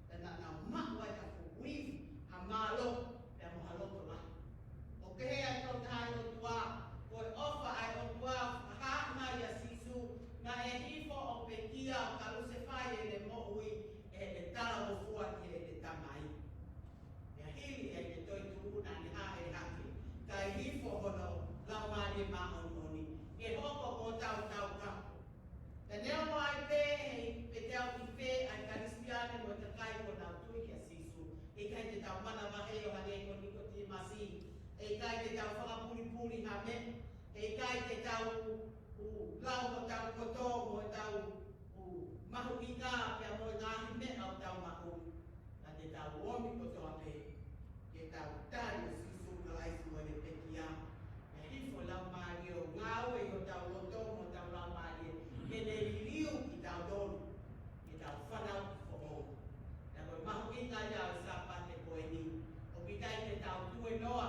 Pea naʻa nau maʻu ai ha fuʻu ivi, ha mālohi, pea mo ha loto lahi. ʻOku pehē ʻa e Tolu Tahaʻi ʻOtua, ko e ʻofa ʻa e ʻOtua ʻoku fakahā mai ʻia Sīsū, naʻe hifo ʻo pekia ʻo kalusefai ʻene moʻui ʻi heʻene talangofua ki heʻene Tamai. Pea hili ʻene toetuʻu naʻa ne hāʻele hake, kae hifo hono Laumālie Māʻoniʻoni ke hoko ko hotau taukapo. tau ʻi fē ʻa e Kalisitiane mo e kakai kuo nau tui kia Sīsū. ʻE ʻikai te tau manavahē ʻo hangē ko Nikotīmasi. ʻE ʻikai te tau fakapulipuli ha meʻa. ʻE ʻikai te tau ʻū lau hotau koto mo hotau ʻū mahuʻinga pea mo e ngaahi meʻa ʻoku tau maʻu. Ka te tau ōmi kotoa pē ke tau tali ʻa Sīsū Kalaisi mo ʻene pekia. Pea hifo e Laumālie ʻo ngāue ʻi hotau loto mo hotau laumālie ke ne liliu kitautolu ke tau fanauʻi foʻou. Pea ko e mahuʻinga ia ʻo e Sāpate ko eni, ʻoku ʻikai ke tau tuēnoa,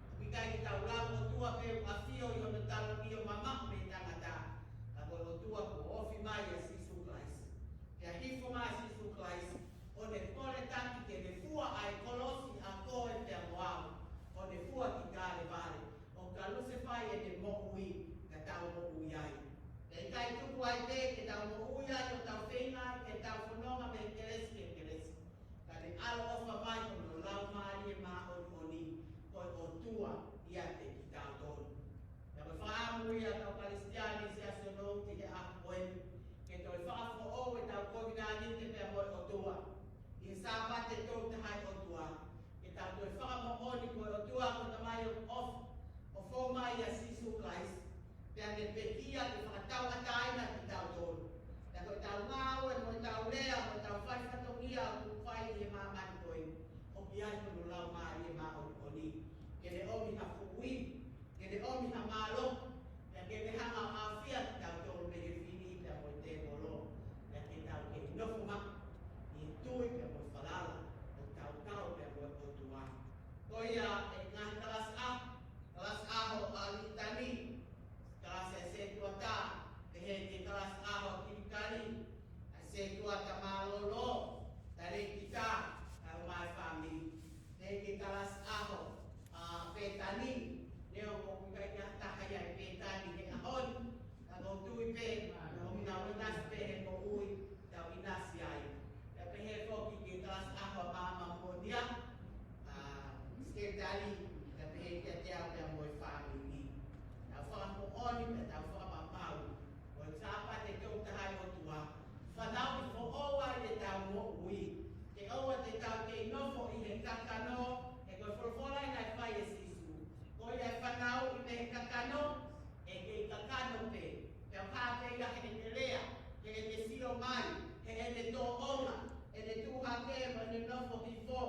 ʻoku ʻikai ke tau lau ʻOtua pē ʻoku ʻafio ʻi hono taloni ʻo mamaʻo mei he tangata. Ka ko e ʻOtua kuo ofi mai ʻa Sīsū Kalaisi. Pea hifo mai ʻa Sīsū Kalaisi ʻo ne kole taki ke ne fua ʻa e kolosi ʻa koe pea mo au, ʻo ne fua ki Kalevale, ʻo kalusefai ʻene moʻui ka tau moʻui ai. Pea ʻikai tuku ai pē ke tau moʻui ai ʻo tau feinga ke tau fononga mei he kelesi ki he kelesi. Ka ne ʻaloʻofa mai hono Laumālie Māʻoniʻoni, ko e ʻOtua ʻiate kitautolu. Pea ko e fakaʻamu ia ʻa e kau Kalisitiane ʻi he Siasi ʻo Nouti he ʻaho ko eni, ke toe fakafoʻou ʻetau kovinānite pea mo e ʻOtua ʻi he Sāpate Tolu Tahaʻi ʻOtua. Ke tau toe fakamoʻoni ko e ʻOtua ko e Tamai ʻoku ʻofa, ʻo fou mai ʻia Sīsū Kalaisi. Pea ne pekia ke fakatauʻatāina kitautolu. Pea ko ʻetau ngāue, mo ʻetau lea, mo ʻetau fai fatongia ʻoku fai ʻi he māmani ko eni, ʻoku ʻi ai hono Laumālie Māʻoniʻoni ke ne ʻomi ha fuʻu ivi, ke ne ʻomi ha mālohi, pea ke ne hanga ʻo ʻafio kitautolu mei he fili pea mo e tēvolo. Pea ke tau kei nofo maʻu ʻi he tui pea mo e falala ʻoku tau tau pea mo e ʻOtua. Ko ia e ngaahi kalasi ʻaho, kalasi ʻaho ʻa Litani, kalasi ʻa e sētuata, pehē ki he kalasi ʻaho ʻa Kilikali, ʻa e sētuata mālōlō, talēkita, kae ʻumaʻā e fāmili. Pehē ki he kalasi ʻaho ʻa Pētani, neongo ʻoku ʻikai ke ʻi ai ha taha ia ʻi Pētani he ʻaho ni, ka ʻoku ou tui pē, ʻoku nau ʻinasi pē he moʻui, tau ʻinasi ai. Pea pehē foki ki he kalasi ʻaho ʻa Maama Monia, ʻa Seketali, pea pehē kiate au pea mo e fāmili. Tau fakamoʻoni, pea tau fakapapau, ko e Sāpate Tolu Tahaʻi ʻOtua, fanauʻi foʻou ai ʻetau moʻui. Ke ʻoua te tau kei nofo ʻi he kakano, he ko e folofola ia naʻe fai ʻe Sīsū. Ko ia ʻe fanauʻi mei he kakano, ʻe kei kakano pē. Pea ʻoku hā pē ia heʻene lea, heʻene sio mai, heʻene tōʻonga, ʻene tuʻu hake mo ʻene nofo hifo.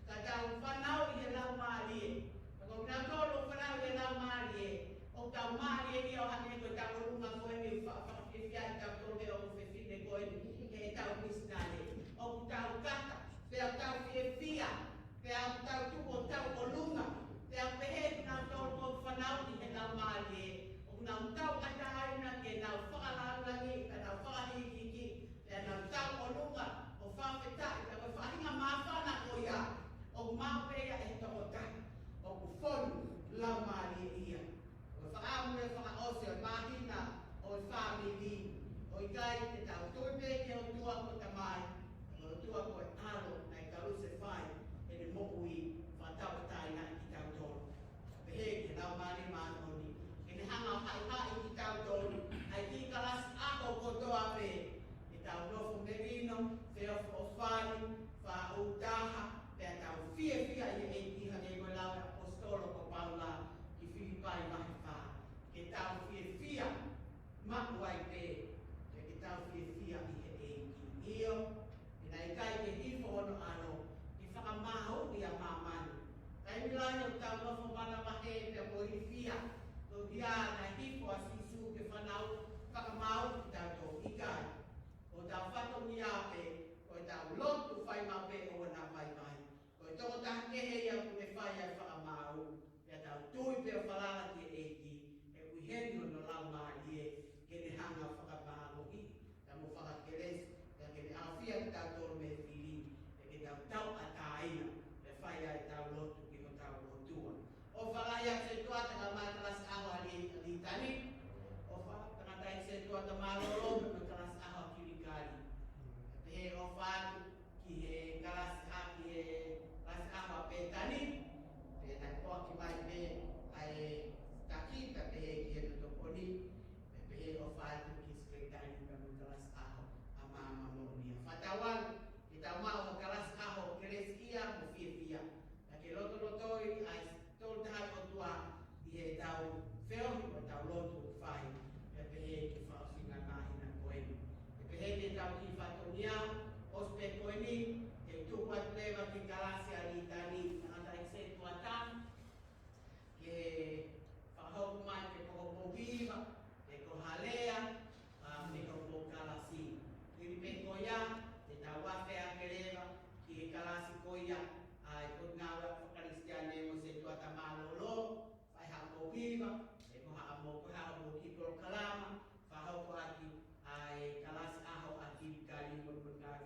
Ka tau fanauʻi he Laumālie. Ka ko kinautolu ʻoku fanauʻi he Laumālie, ʻoku tau mālie ia ʻo hangē ko ʻetau ʻolunga ko eni, fa-, fakafiefia ʻetau tolu he ʻoku fefine ko eni, heʻetau misinale. ʻOku tau kata, pea tau fiefia, pea tau tuʻu ʻo tau ʻolunga, pea pehē kinautolu ʻoku fanauʻi he Laumālie, ʻoku nau tauʻatāina ke nau fakalāngilangi, ka nau fakahīkihiki, pea nau tau ʻolunga ʻo fakafetaʻi, pea ko e faʻahinga māfana ko ia, ʻoku maʻu pē ia ʻe he tokotaha ʻoku fonu Laumālie ia. Ko e fakaʻamu ē fakaʻosi ʻo e māhina ʻo e fāmili, ʻoku ʻikai ke tau tui pē ki he ʻOtua ko e Tamai, ko e ʻOtua ko e ʻAlo naʻe kalusefai ʻene moʻui, fakatauʻatāinaʻi kitautolu. Pehē ki he Laumālie Māʻoniʻoni, ke ne hanga ʻo haʻihaʻi kitautolu, ʻa e kiʻi kalasi ʻaho kotoa pē, ke tau nofo melino, feʻofoʻofani, faʻu taha, pea tau fiefia ʻi he ʻEiki, hangē ko e lau ʻa e ʻaposetolo ko Paula ki Filipai vahe fā. Ke tau fiefia maʻu ai pē, pea ke tau fiefia ʻi he ʻEiki. ʻIo, he naʻe ʻikai ke hifo hono ʻAlo ke fakamāuʻi ʻa māmani. Taimi lahi ʻoku tau nofo manavahē pea mo hifia, ko ia naʻe hifo ʻa Sīsū ke fanauʻi, fakamāuʻi kitautolu, ʻikai. Ko hotau fatongia pē, ko ʻetau lotu fai maʻu pē ʻoua naʻa vaivai. Ko e tokotaha kehe ia ʻoku ne fai ʻa e fakamaau, pea tau tui pea falala ki he ʻEiki, he ʻoku ʻi heni hono Laumālie ke ne hanga ʻo fakamālohiʻi, pea mo fakakelesi, pea ke ne ʻafio kitautolu mei he fili, pea ke tau tauʻatāina, pea fai ai ʻetau lotu ki hotau ʻOtua. ʻOfa lahi atu sētuata kae ʻumaʻā e kalasi ʻaho ʻa Li-, Litani. ʻOfa tangataʻeiki sētuata, mālō Ki he fatongia, ʻosi pē ko eni, te u tuku atu leva ki he kalasi ʻa Litani, tangataʻeiki sētuata, ke fakahoko mai pe ko hoʻo poupou hiva, pe ko ha lea, ʻa, mei hoʻo kalasi. Hili pē ko ia, te tau afe ake leva ki he kalasi ko ia, ʻa e Potungāue Fakakalisitiane mo e Sētuata Mālōlō, fai haʻamou hiva, pe ko haʻamou, ko haʻamou kiʻi polokalama, fakahoko ʻaki ʻa e kalasi ʻaho ʻa e Kilikali mo e Potungāue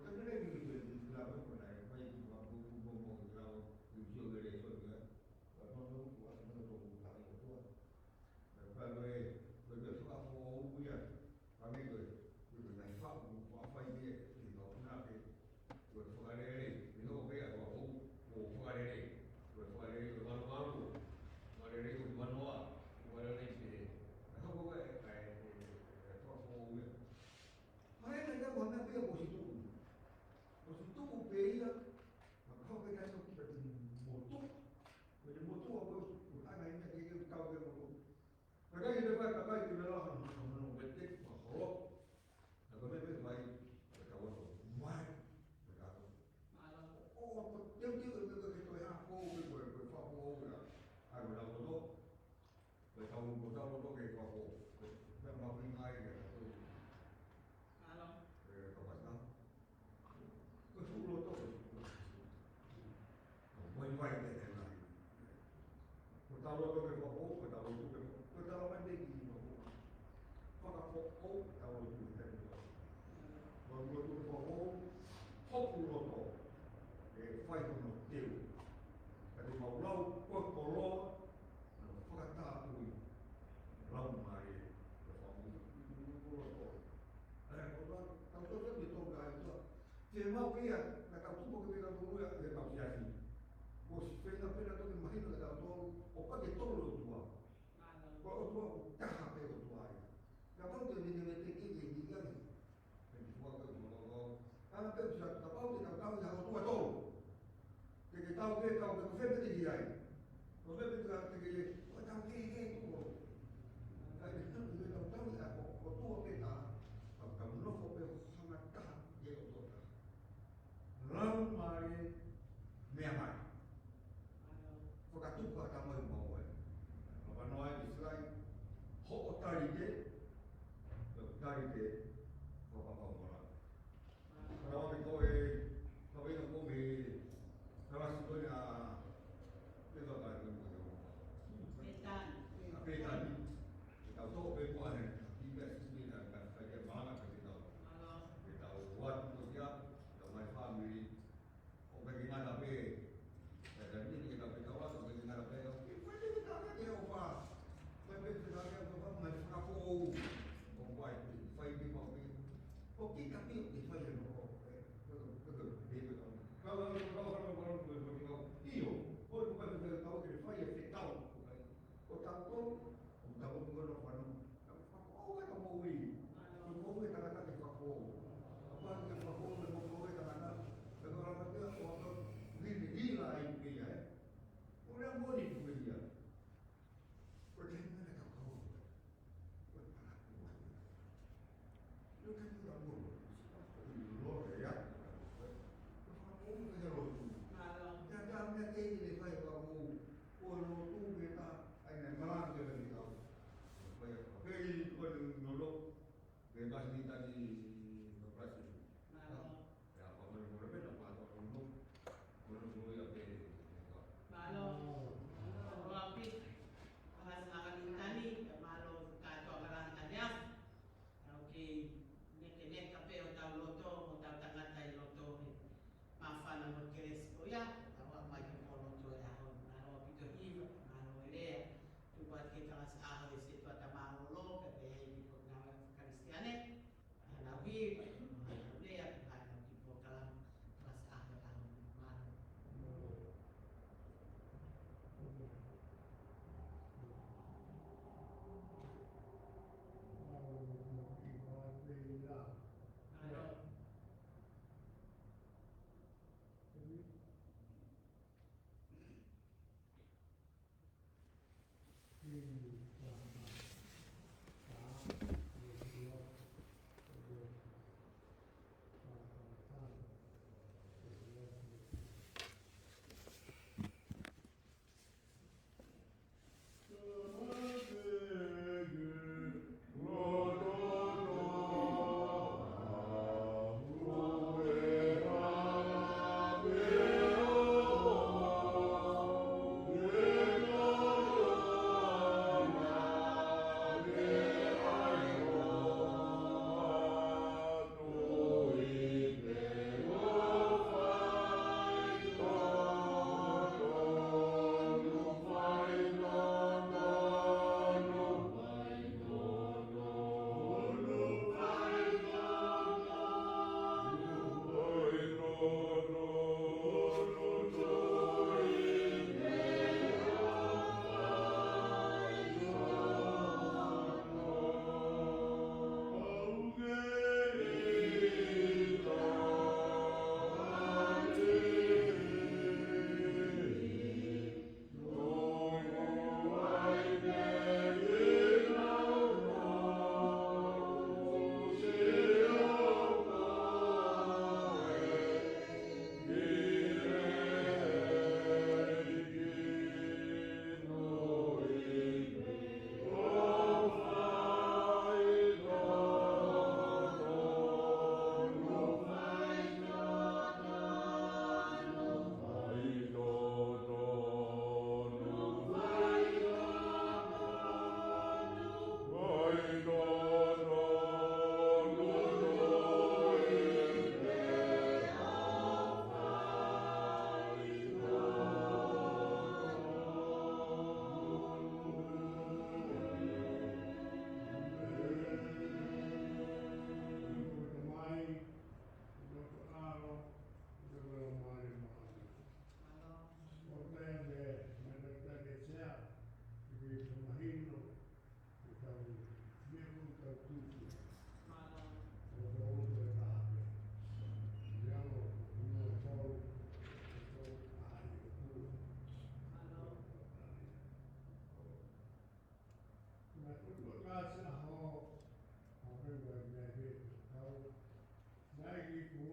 Ka ne lele ki he lava ko na e fai ki wa ko ko ko ko la ki sio ke le sio ke. Wa no no wa no no ko ka ko ko. Ka ko e ko e fakafoʻou ia. Ka me ko e ko e na fa ko fa fai ke ki ka na ke. Ko e fakalele. Ni no ke a ko ko fakalele. Ko e fakalele ko e mano mano. Fakalele ko e manoa. Fakalele ke. Ka ko e ka e fakafoʻou ia. Mahalo naʻa ko e meʻa pē ia kuo ʻosi tuʻu. Kuo ʻosi tuʻu pē ia, naʻa ko e meʻa ia ko e motuʻa. Ko e motuʻa ko e, ko e anga ia ke ke kau ke motuʻa. Ka ʻikai ke fai kakai ke lala hano, hano, hano, mete, mahalo. Naʻa ko e meʻa pē mai, ko e kau atu, mai, ko e kau. ʻO, ʻo, ko e teuteu, ko e, ko e, ko e hako, ko e, ko e, ko e fako, ko e, ʻa, ko e lau loto. Ko e tau, ko e tau loto ke kua ko. Ko e, ko e mahuʻinga ia ke tau. Mālō. Ko e kapasitā. Ko e fuʻu loto. Ko e vai ke te ngai. Ko e tau loto ke kua ko, ko e tau loto ke kua. Ko e tau loto ke kua ko. Fakafoʻou, ko e tau loto ke kua ko. Ko e loto ke kua ko. Hoku loto. ʻE fai hono teu. Ka te mau lau, ko e koloa, ʻa e fakatātui, lau mai, ko e fakamoʻui, ko e koloa. ʻE, ko e lau, tau tau tau ke tau kai tua. Te mau pia, na tau tupu ke pia tau ia, ke tau siasi. Ko si pena pena tau ke mahino ke tau tau, ʻo ka ke tau lau tua. Ko e ʻOtua ʻoku taha pē ʻOtua ia. Kapau te mene mete ke ke ni ia ni. Pea ni fua ke ʻotua lau lau. Ana pē pisa kapau te tau tau ia ʻOtua tolu. Te ke tau ke tau ke ko fē pē te ki ai. Ko fē pē te ke, ko tau ke ke tuʻu. Ai, te tau ke tau tau ia ʻOtua pē taha. Tau tau nofo pē hanga taha ke ʻOtua taha. Lau mai, meʻa mai. Fakatupu ʻa e tamai mau ai. Lava noa ai ki Silai. Hoʻo tali ke, hoʻo tali ke, fakapapau mola. Kau ame ko e, kau ina ko me, kalasi ko ina, e ka kai ko ina. Pētani. A pētani. Ke tau tō pē kua he, ki me sumi na, ka kai ke mana ka ke tau. Ke tau watu ko ia, tau mai family. ʻO ka ke ngana pē, e ka ni ke tau ke tau watu, ka ke ngana pē, ʻo ke fai ke tau ke o pa. Fai pē ke tau ke o pa, mai fakafoʻou. ʻO fai pē, fai pē mau pē. ʻO ke ka pē, ke fai e no. Ka la, ka la, ka la, ka la, ka la, ka la, ʻio. ʻO ka pē, ka la, ka la, ke fai e fekau. ʻO tautolu, ʻo tautolu ko e fano. Ka fakafoʻou e ka moʻui. Ka moʻui e tangata ke fakafoʻou. Ka pā ke fakafoʻou, ka moʻui e tangata. Ka ko la ka pē, ʻo ka vili, vila ai pē ia, ē. ʻO lea moni tu ia. Ko e taimi na ka kau. Ko e para kua. Lo ka tu la mono.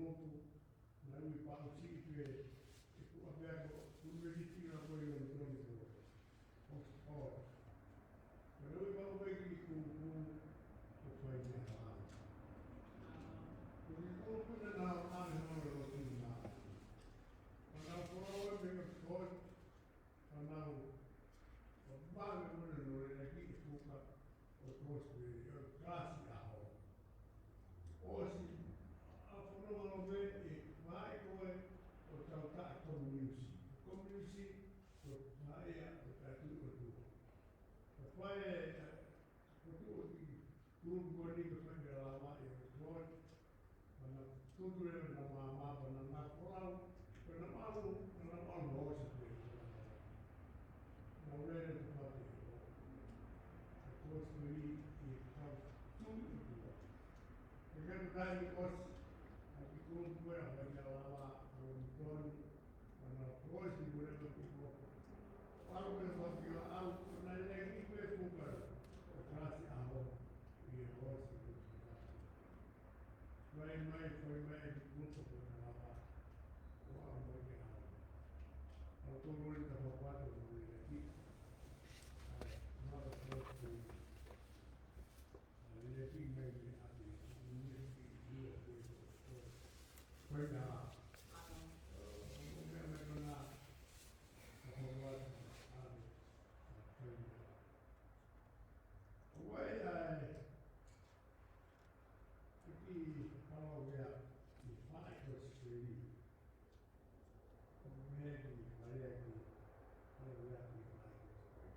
Motu, naʻe ui paʻusi pē, ʻe kuo pehē ko university ʻa ko e London ko. Oxford. Naʻe ui paʻu pē ki kuku, ko fai meʻa ʻa. Ko ki kuku naʻa nau ʻave hono lotu na. Naʻa nau folau pē ki Oxford, naʻa nau, ʻo mave mona nore na ki e fuka, ʻo kosipeli, ʻo kalasi ʻaho. ʻOsi, ʻa fono malo me e fai ko e, ʻo tau taʻe kominiusi. Kominiusi, ʻo taʻe ia, ʻo taʻe tui ʻOtua. ʻO fai e, ʻo tuʻu ki, kuku ko ni ko fai meʻa lava e ʻo tuʻu. Pana tutu leva na mama, pana na folau, pana malu, pana malu hosa pe. Na ulele te pate. Ko sui i kau tui ʻOtua. E kau kai ni ʻosi, ʻa ki kuku ko e ʻa fai meʻa lava, ʻa London, pana ʻosi ulele te pate. Alu ke faki ʻa au, na lelei pē fuka, ʻo kalasi ʻaho, ʻi he ʻosi. Mai, mai, fai mai, e kupu ko na lava. Ko au mai ke hau. Au tō lori ka papato mo le leki. Ai, mara ko ko. Ai, leki mai me ati. Ni leki, ni leki, ko, ko. Fai na. Ko mea mai ko na. Ka papato. Ai, fai na. Wai ai. Ki palauea ki fai ko seli. Ko mea ki palea ki palauea ki fai ko seli.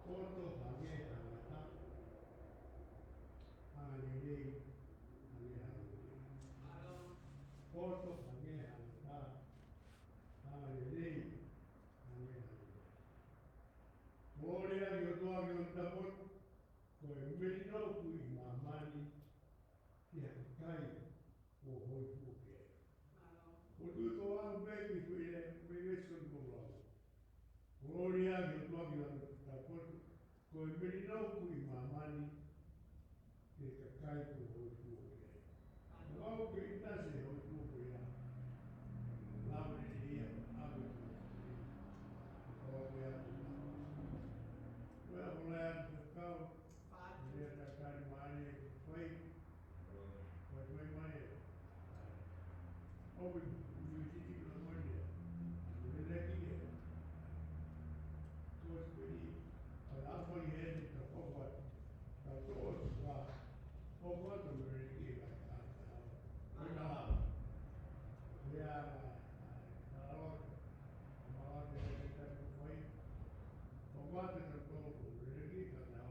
Koto hage hangata. Hanga lelei, hage hanga lelei. Koto hage hangata. Hanga lelei, hage hanga lelei. Mole ʻa ki ʻOtua ki ʻo tapotu, ko e melino ʻoku ʻi māmani, ki ha kakai ʻoku hōifua ki ai. Ko tui ko au pē ki fue le, me le son ko lau. Mole ʻa ki ʻOtua ki ʻo tapotu, ko e melino ʻoku ʻi māmani, ki he kakai ʻoku hōifua ki ai. Mau ke ʻita se hōifua ki ai. Lau e ia, ʻave ki ai. Ko au pē atu. Ko e ʻapo lai atu kau. Ia takari mai e fai. Fai, fai mai e. Open university la mai e. Leleki e. Kosipeli. Ala fai e ni ka papa. Ka tō sa. Papa to leleki e. Ka la. Ia. Ka la. Ka la. Ka la. Ka la.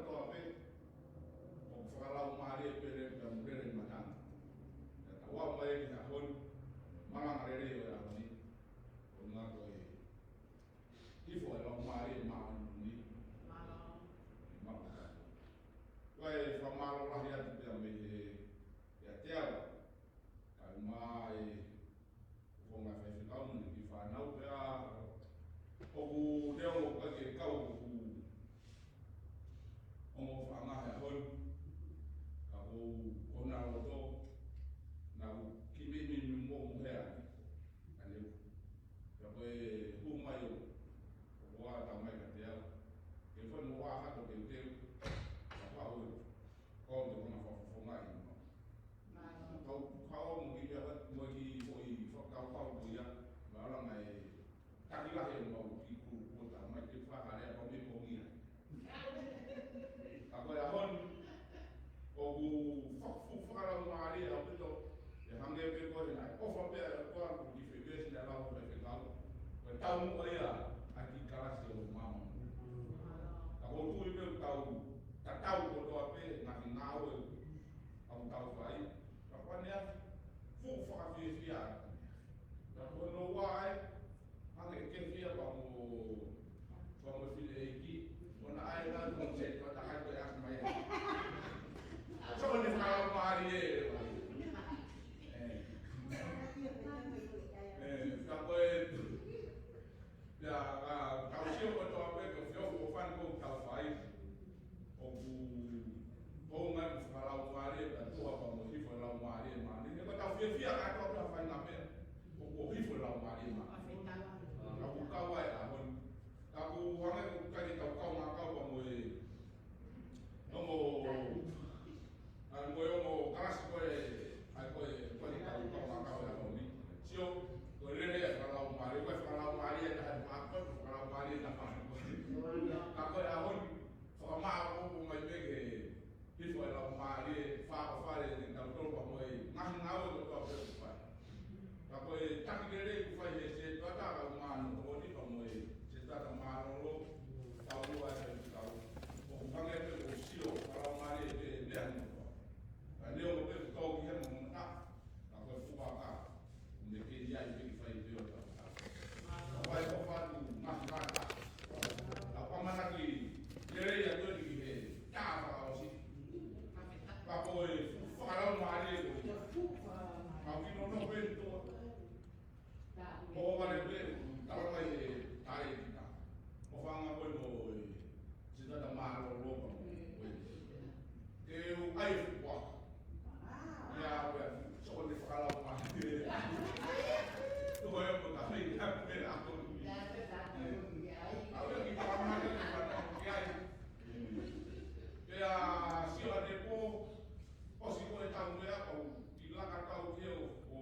Kotoa pē, ʻoku fakalaumālie pē lelei pea mo lelei matanga. Pea tau aʻu mai ki he ʻaho ni, malanga lelei ʻo e ʻaho ni, ʻo ngako e hifo e Laumālie Māʻoniʻoni. Mālō. Mālō. Ko e fakamālō lahi atu pea mei he, ʻiate au, kae ʻumaʻā e ʻū founga faifekau mo e kiʻi fānau pea ʻoku ne ʻomi ke kau ʻoku ongo fanga he ʻaho ni. Ka ko honau loto, naʻa ku kiʻi meimei momohe ʻanenai. Pea ko e hū mai ʻo, ʻo ʻatā mai kiate au. Ke fai mo ʻaha ko teuteu. Ka pau ē. Ko te kona fakafofonga i ma. Kau kau mo ki ia, mo ki foʻi fakakaukau ko ia, ma ala mai taki lahi e mau ki ku kota, mai te fakahale a pau me ko ia. Ka ko e ʻaho ni, ʻoku fakafu-, fakalaumālie ʻaupito, ʻe hangē pē ko e nai, ʻofa pē ʻa e ʻOtua ʻoku ki fefesi na lau pe fekau. Ko e tau mo ia, ʻa ki kalasi ʻo mama. Ka ko tui pē tau, tatau kotoa pē, ngaahi ngāue, ʻoku tau fai, ka ko ʻene fuʻu fakafiefia. Ka ko hono ua ai, hangē ke fia pea mo, pea mo e fili ʻeiki, ʻo na ai na ko se ko ta ai ko e ʻasi mai. So ne fakamālie. Eh. Eh, ka ko e, pea, ka, tau sio kotoa pē ko e feohi ko fani ko tau fai. ʻOku, ʻoku ngai ko fakalaumālie, ka tuha pea mo hifo Laumālie Māʻoniʻoni. Ka tau fiefia ka tau tau fai na pē. ʻOku hifo Laumālie Māʻoniʻoni. Ka ʻoku kau ai ʻaho ni. Ka ʻoku hangē ko e kai tau kau ma kau pea mo e ongo, ʻa, mo e ongo kalasi ko e, ʻa, ko e, ko e tau kau ma kau ʻaho ni. Sio, ko e lele e fakalaumālie, ko e fakalaumālie na ha, ko e fakalaumālie na ha. Ka ko e ʻaho ni, fakamāʻopoʻopo mai pē ke hifo e Laumālie, fakafale ne tau tolo pea mo e ngaahi ngāue kotoa pē ʻoku fai. Ka ko e taki lelei ʻoku fai he se tata ka mano, ʻo ni pea mo e se tata mālōlō, tau lua e tau. ʻOku hangē pē ko e sio, fakalaumālie pē meʻa ni kotoa. Ka neongo pē ko e tau ki he mo mata, ka ko e fuaka. Ne ke ia i piki fai pē ʻo tau. Ka wai ko fatu, ngaahi kata. Ka pamanaki, lelei atu eni ki he, tā fakaʻosi. Ka ko e fakalaumālie ko ia. Ka ki nono pē toa. Ko vale pē, tala mai e, tale kita. Ko fanga ko e no, e, se tata mālōlō ka mo, e. Ke u ai fua. Ia, ia, so ne fakalaumālie. Tuku e mo ta fei, ia, me a ko. Ia, ia, ia. Au ia ki fakalaumālie, ki fakalaumālie, ia. Ia, sio ʻanepō, ʻosi ko e tau meʻa, ʻoku ʻi laka tau ke o, o,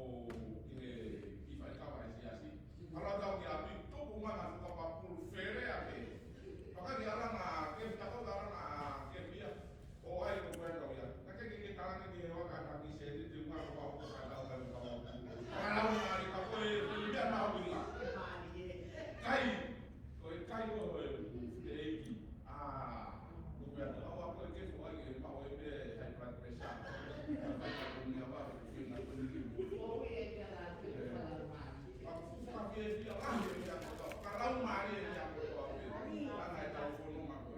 ke, ki fai kava e siasi. Ala tau ke api, tuku mana fakapapulu fele ake. Paka ki alanga, ke fitako alanga, ke fia. ʻO ai ko koe tau ia. Na ke ke ke talanga ki he waka na ki se ni te ua ko ko ka tau ka tau. Ala na ni ka ko e ia na uinga. Kai. Ko e kai ko e te eki. Ah. Ko koe tau a ko ke ko ai ke ma o e pe high blood pressure. Ko ni a ba ko ni ko ni. Ka fuka ke ia la ia ko ka lau mai ia ko. Ana e tau fono ma ko.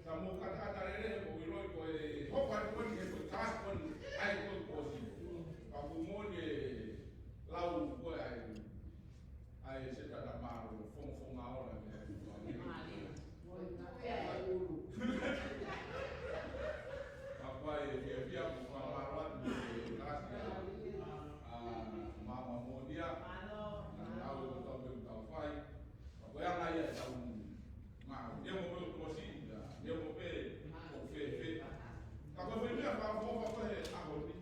Ka mo ka ka lele ko i loi ko e hoko atu ko e he ko e kalasi ko e ai ko e kosi. Ka ko mo e lau ko e ai. Ai se tata mālō, fonga, fonga ola ke. Ka ko e fia, fia ko e mālō atu ko e kalasi. A, mama mo ia. Na au ko tau pe tau fai. Ka ko e anga ia e tau. Ma, neongo pē ʻoku ʻosi, ia, neongo pē ʻoku fēfē. Ka ko e foʻi meʻa fakaʻofoʻofa ko e ʻaho ni.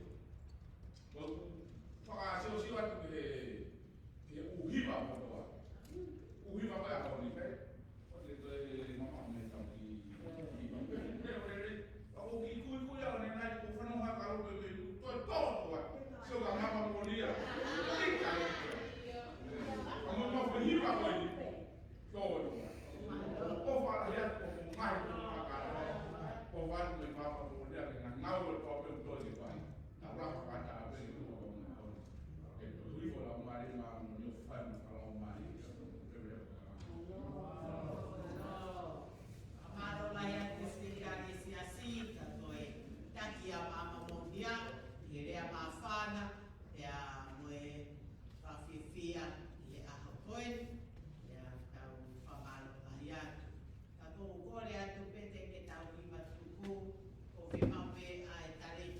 Ko e fakaʻosiʻosi atu ki he, ki he ʻuhiva kotoa. ʻUhiva ko e ʻaho ni, pē. Ko e, ko e, mama me tau ki, ki, pē, pē, pē. Ka ko e kiʻi kuikui ʻaho ni nai, ko e fanongo ha kalo pē, pē, ko e tō, tō, tō. Sio ka mama mo ia. Tika. Ka mo, mo, foʻi hiva ko e. Tō, tō. Ko fala ia, ko mai, ko fala. Pau mo dia ke ngangau e pau pe to di pai. Na rafa kata ape ni ko ko na. Ke to hui ko la mari ma mo ni fai mo ka la mari. Mālō lahi atu Speaker ʻa e Siasi, ka ko e taki ʻa Mama Monia, ʻi he lea māfana, pea mo e fakafiefia ʻi he ʻaho ko eni, pea tau fakamālō lahi atu. Ka ʻoku ou kole atu pē te ke tau hiva tuku, ʻoku fiemaʻu pē ʻa e talei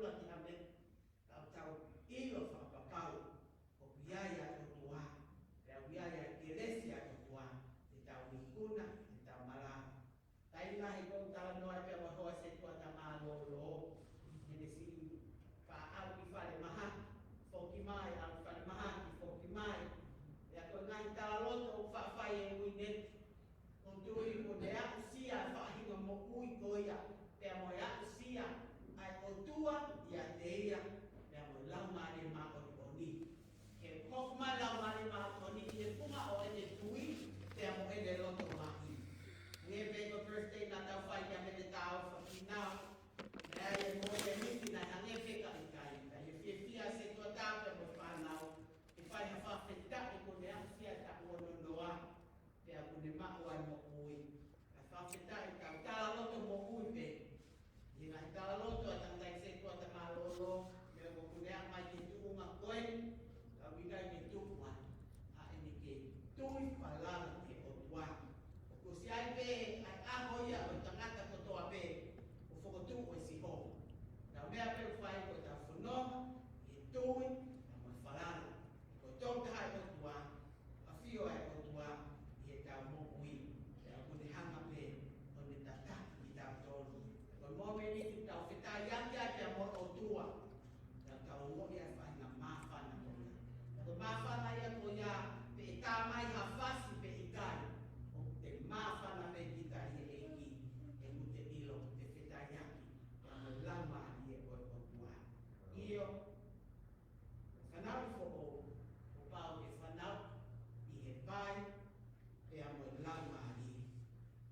ʻuluaki ha meʻa, ka tau ʻilo fakapapau ʻoku ʻi ai ʻa e ʻOtua, pea ʻoku ʻi ai ʻa e kelesi ʻa e ʻOtua, te tau ikuna, te tau malava. Taimi lahi ʻoku ou talanoa pea mo e hoa setuata mālōlō, ʻene siʻi faʻa ʻalu ki falemahaki, foki mai, ʻalu ki falemahaki, foki mai. Pea ko e ngaahi talaloto ʻoku faʻa fai ʻe uine, ʻoku ou tui kuo ne aʻusia e faʻahinga moʻui ko ia, pea mo e aʻusia ʻa e ʻOtua ʻiate ia, pea mo e Laumālie Māʻoniʻoni. Ke hoko mai e Laumālie Māʻoniʻoni ʻi he funga ʻo ʻene tui, pea mo ʻene loto maʻu. Hangē pē ko e birthday naʻa tau fai kia Mele Taofa ki nau. Naʻe ʻi ai e moʻoni ʻa e miti naʻe hangē pē ka ʻikai. Ka ʻi he fiefia ʻa e setuata pea mo e fānau, ke fai ha fakafetaʻi kuo ne aʻusia e taʻu ono noa, pea kuo ne maʻu ai e moʻui. Ka fakafetaʻi, ka talaloto moʻui pē. ʻI he ngaahi talaloto ʻa e tangataʻeiki setuata mālōlō, meʻa ʻoku ne aʻu mai ki he tuʻunga ko ē, ka ʻoku ʻikai ke tupu ai ʻa ʻene kei tui falala ki he ʻOtua. ʻOku ʻosi ʻi ai pē ʻa e ʻaho ia ʻo e tangata kotoa pē ʻoku fokotuʻu ʻe Sihova. Ka ko e meʻa pē ʻoku fai ko ʻetau fononga ʻi he tui, pea mo e falala. Ko e Tongataha ʻa e ʻOtua, ʻafio ʻa e ʻOtua ʻi heʻetau moʻui, pea ʻoku ne hanga pē ʻo ne tataki kitautolu. Ko e mōmeniti ʻoku tau fetaiaki ai pea mo e ʻOtua, pea tau ongoʻi ʻa e faʻahinga māfana ko ia. Pea ko e māfana ia ko ia, pe ʻe tā mai ha fasi pe ʻikai, ʻoku te māfana pē kita ʻi he ʻEiki, he ʻoku te ʻilo ʻoku te fetaiaki pea mo e Laumālie ʻo e ʻOtua. ʻIo, fanauʻi foʻou, kuo pau ke fanauʻi ʻi he vai pea mo e Laumālie.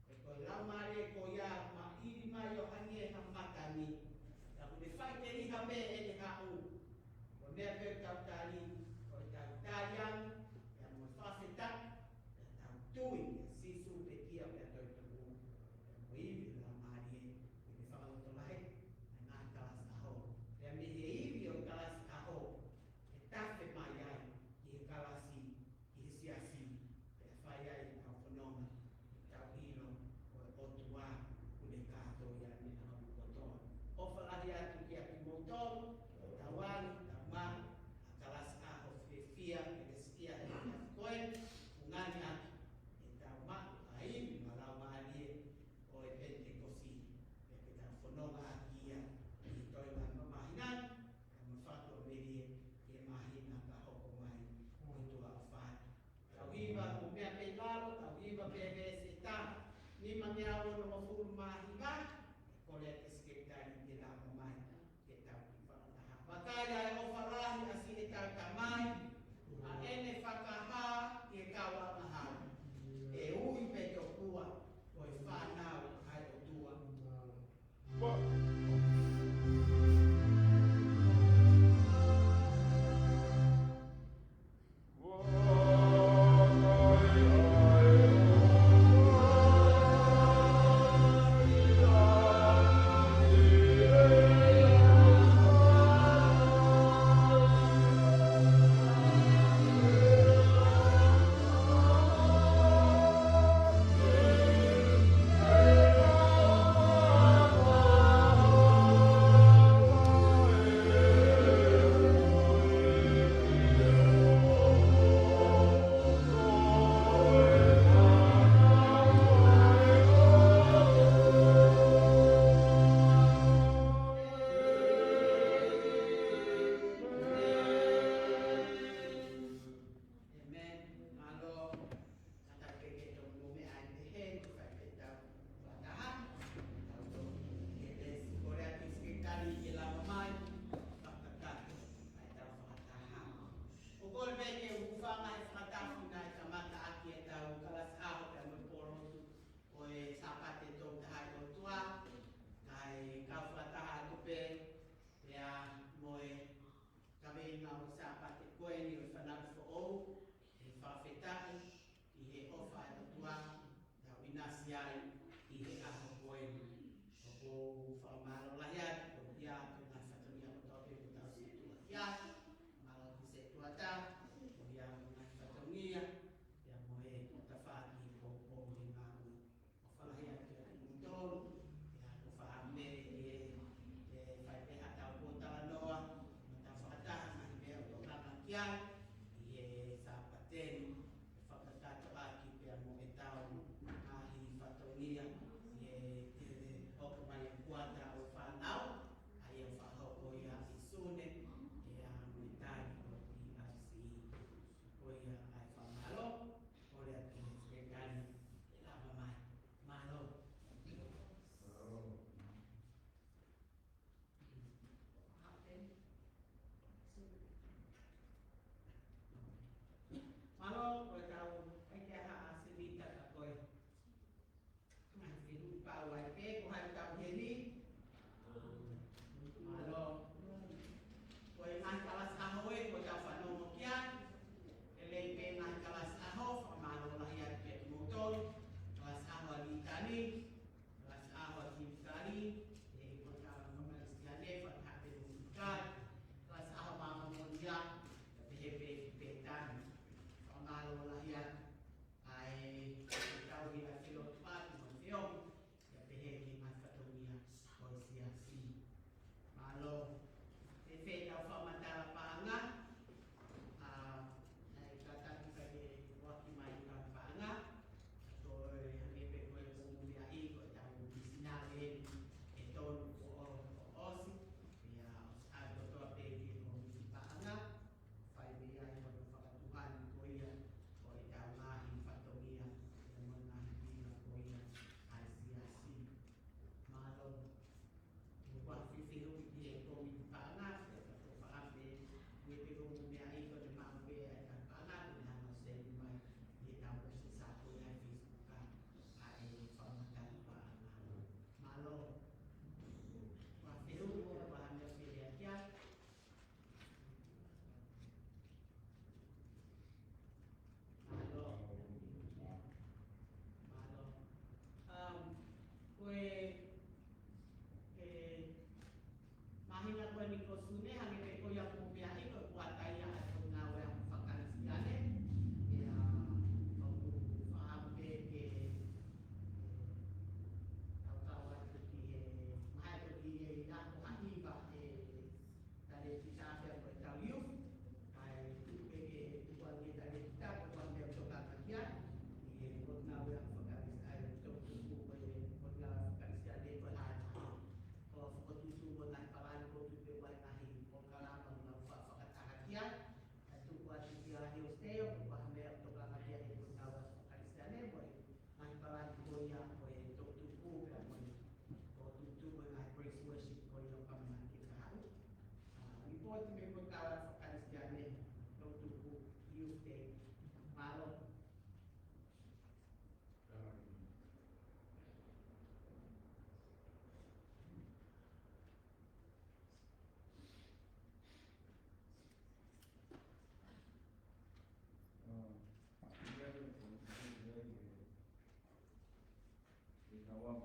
He ko e Laumālie ko ia ʻoku māʻili mai ʻo hangē ha matangi, ka ʻoku ne faʻiteliha pē ʻene haʻu. Ko e meʻa pē ʻoku tau tali, ko ʻetau tali ange, pea mo e fakafetaʻi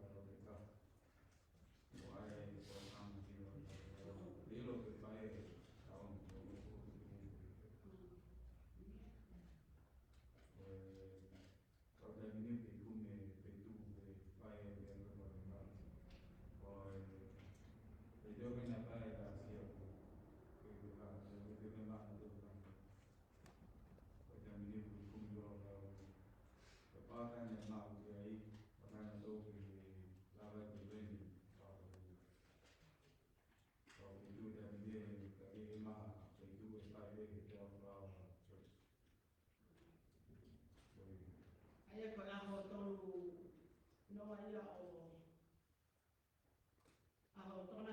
Palōfita. Ko e, ko e tama ki o, ʻilo ke fai, tau, ko e, ko e taimi ni ke kumi e feituʻu ke fai e, e, ko e, ko e, feituʻu ke na fai e asia ko, ke, ke, ke, ke, ke, ke, ke, ke, Ko e taimi ni ʻoku kumi loa kau. Ko e pāka ne mau ki ai, pāka ne tau ke lava ke leni, pāka ko ia. Kau ke tū taimi ni, ka ke ke maha, ke tū e fai e ke te au flau. ʻA ia ko e ʻaho tolu noa ia ʻo, ʻaho tolu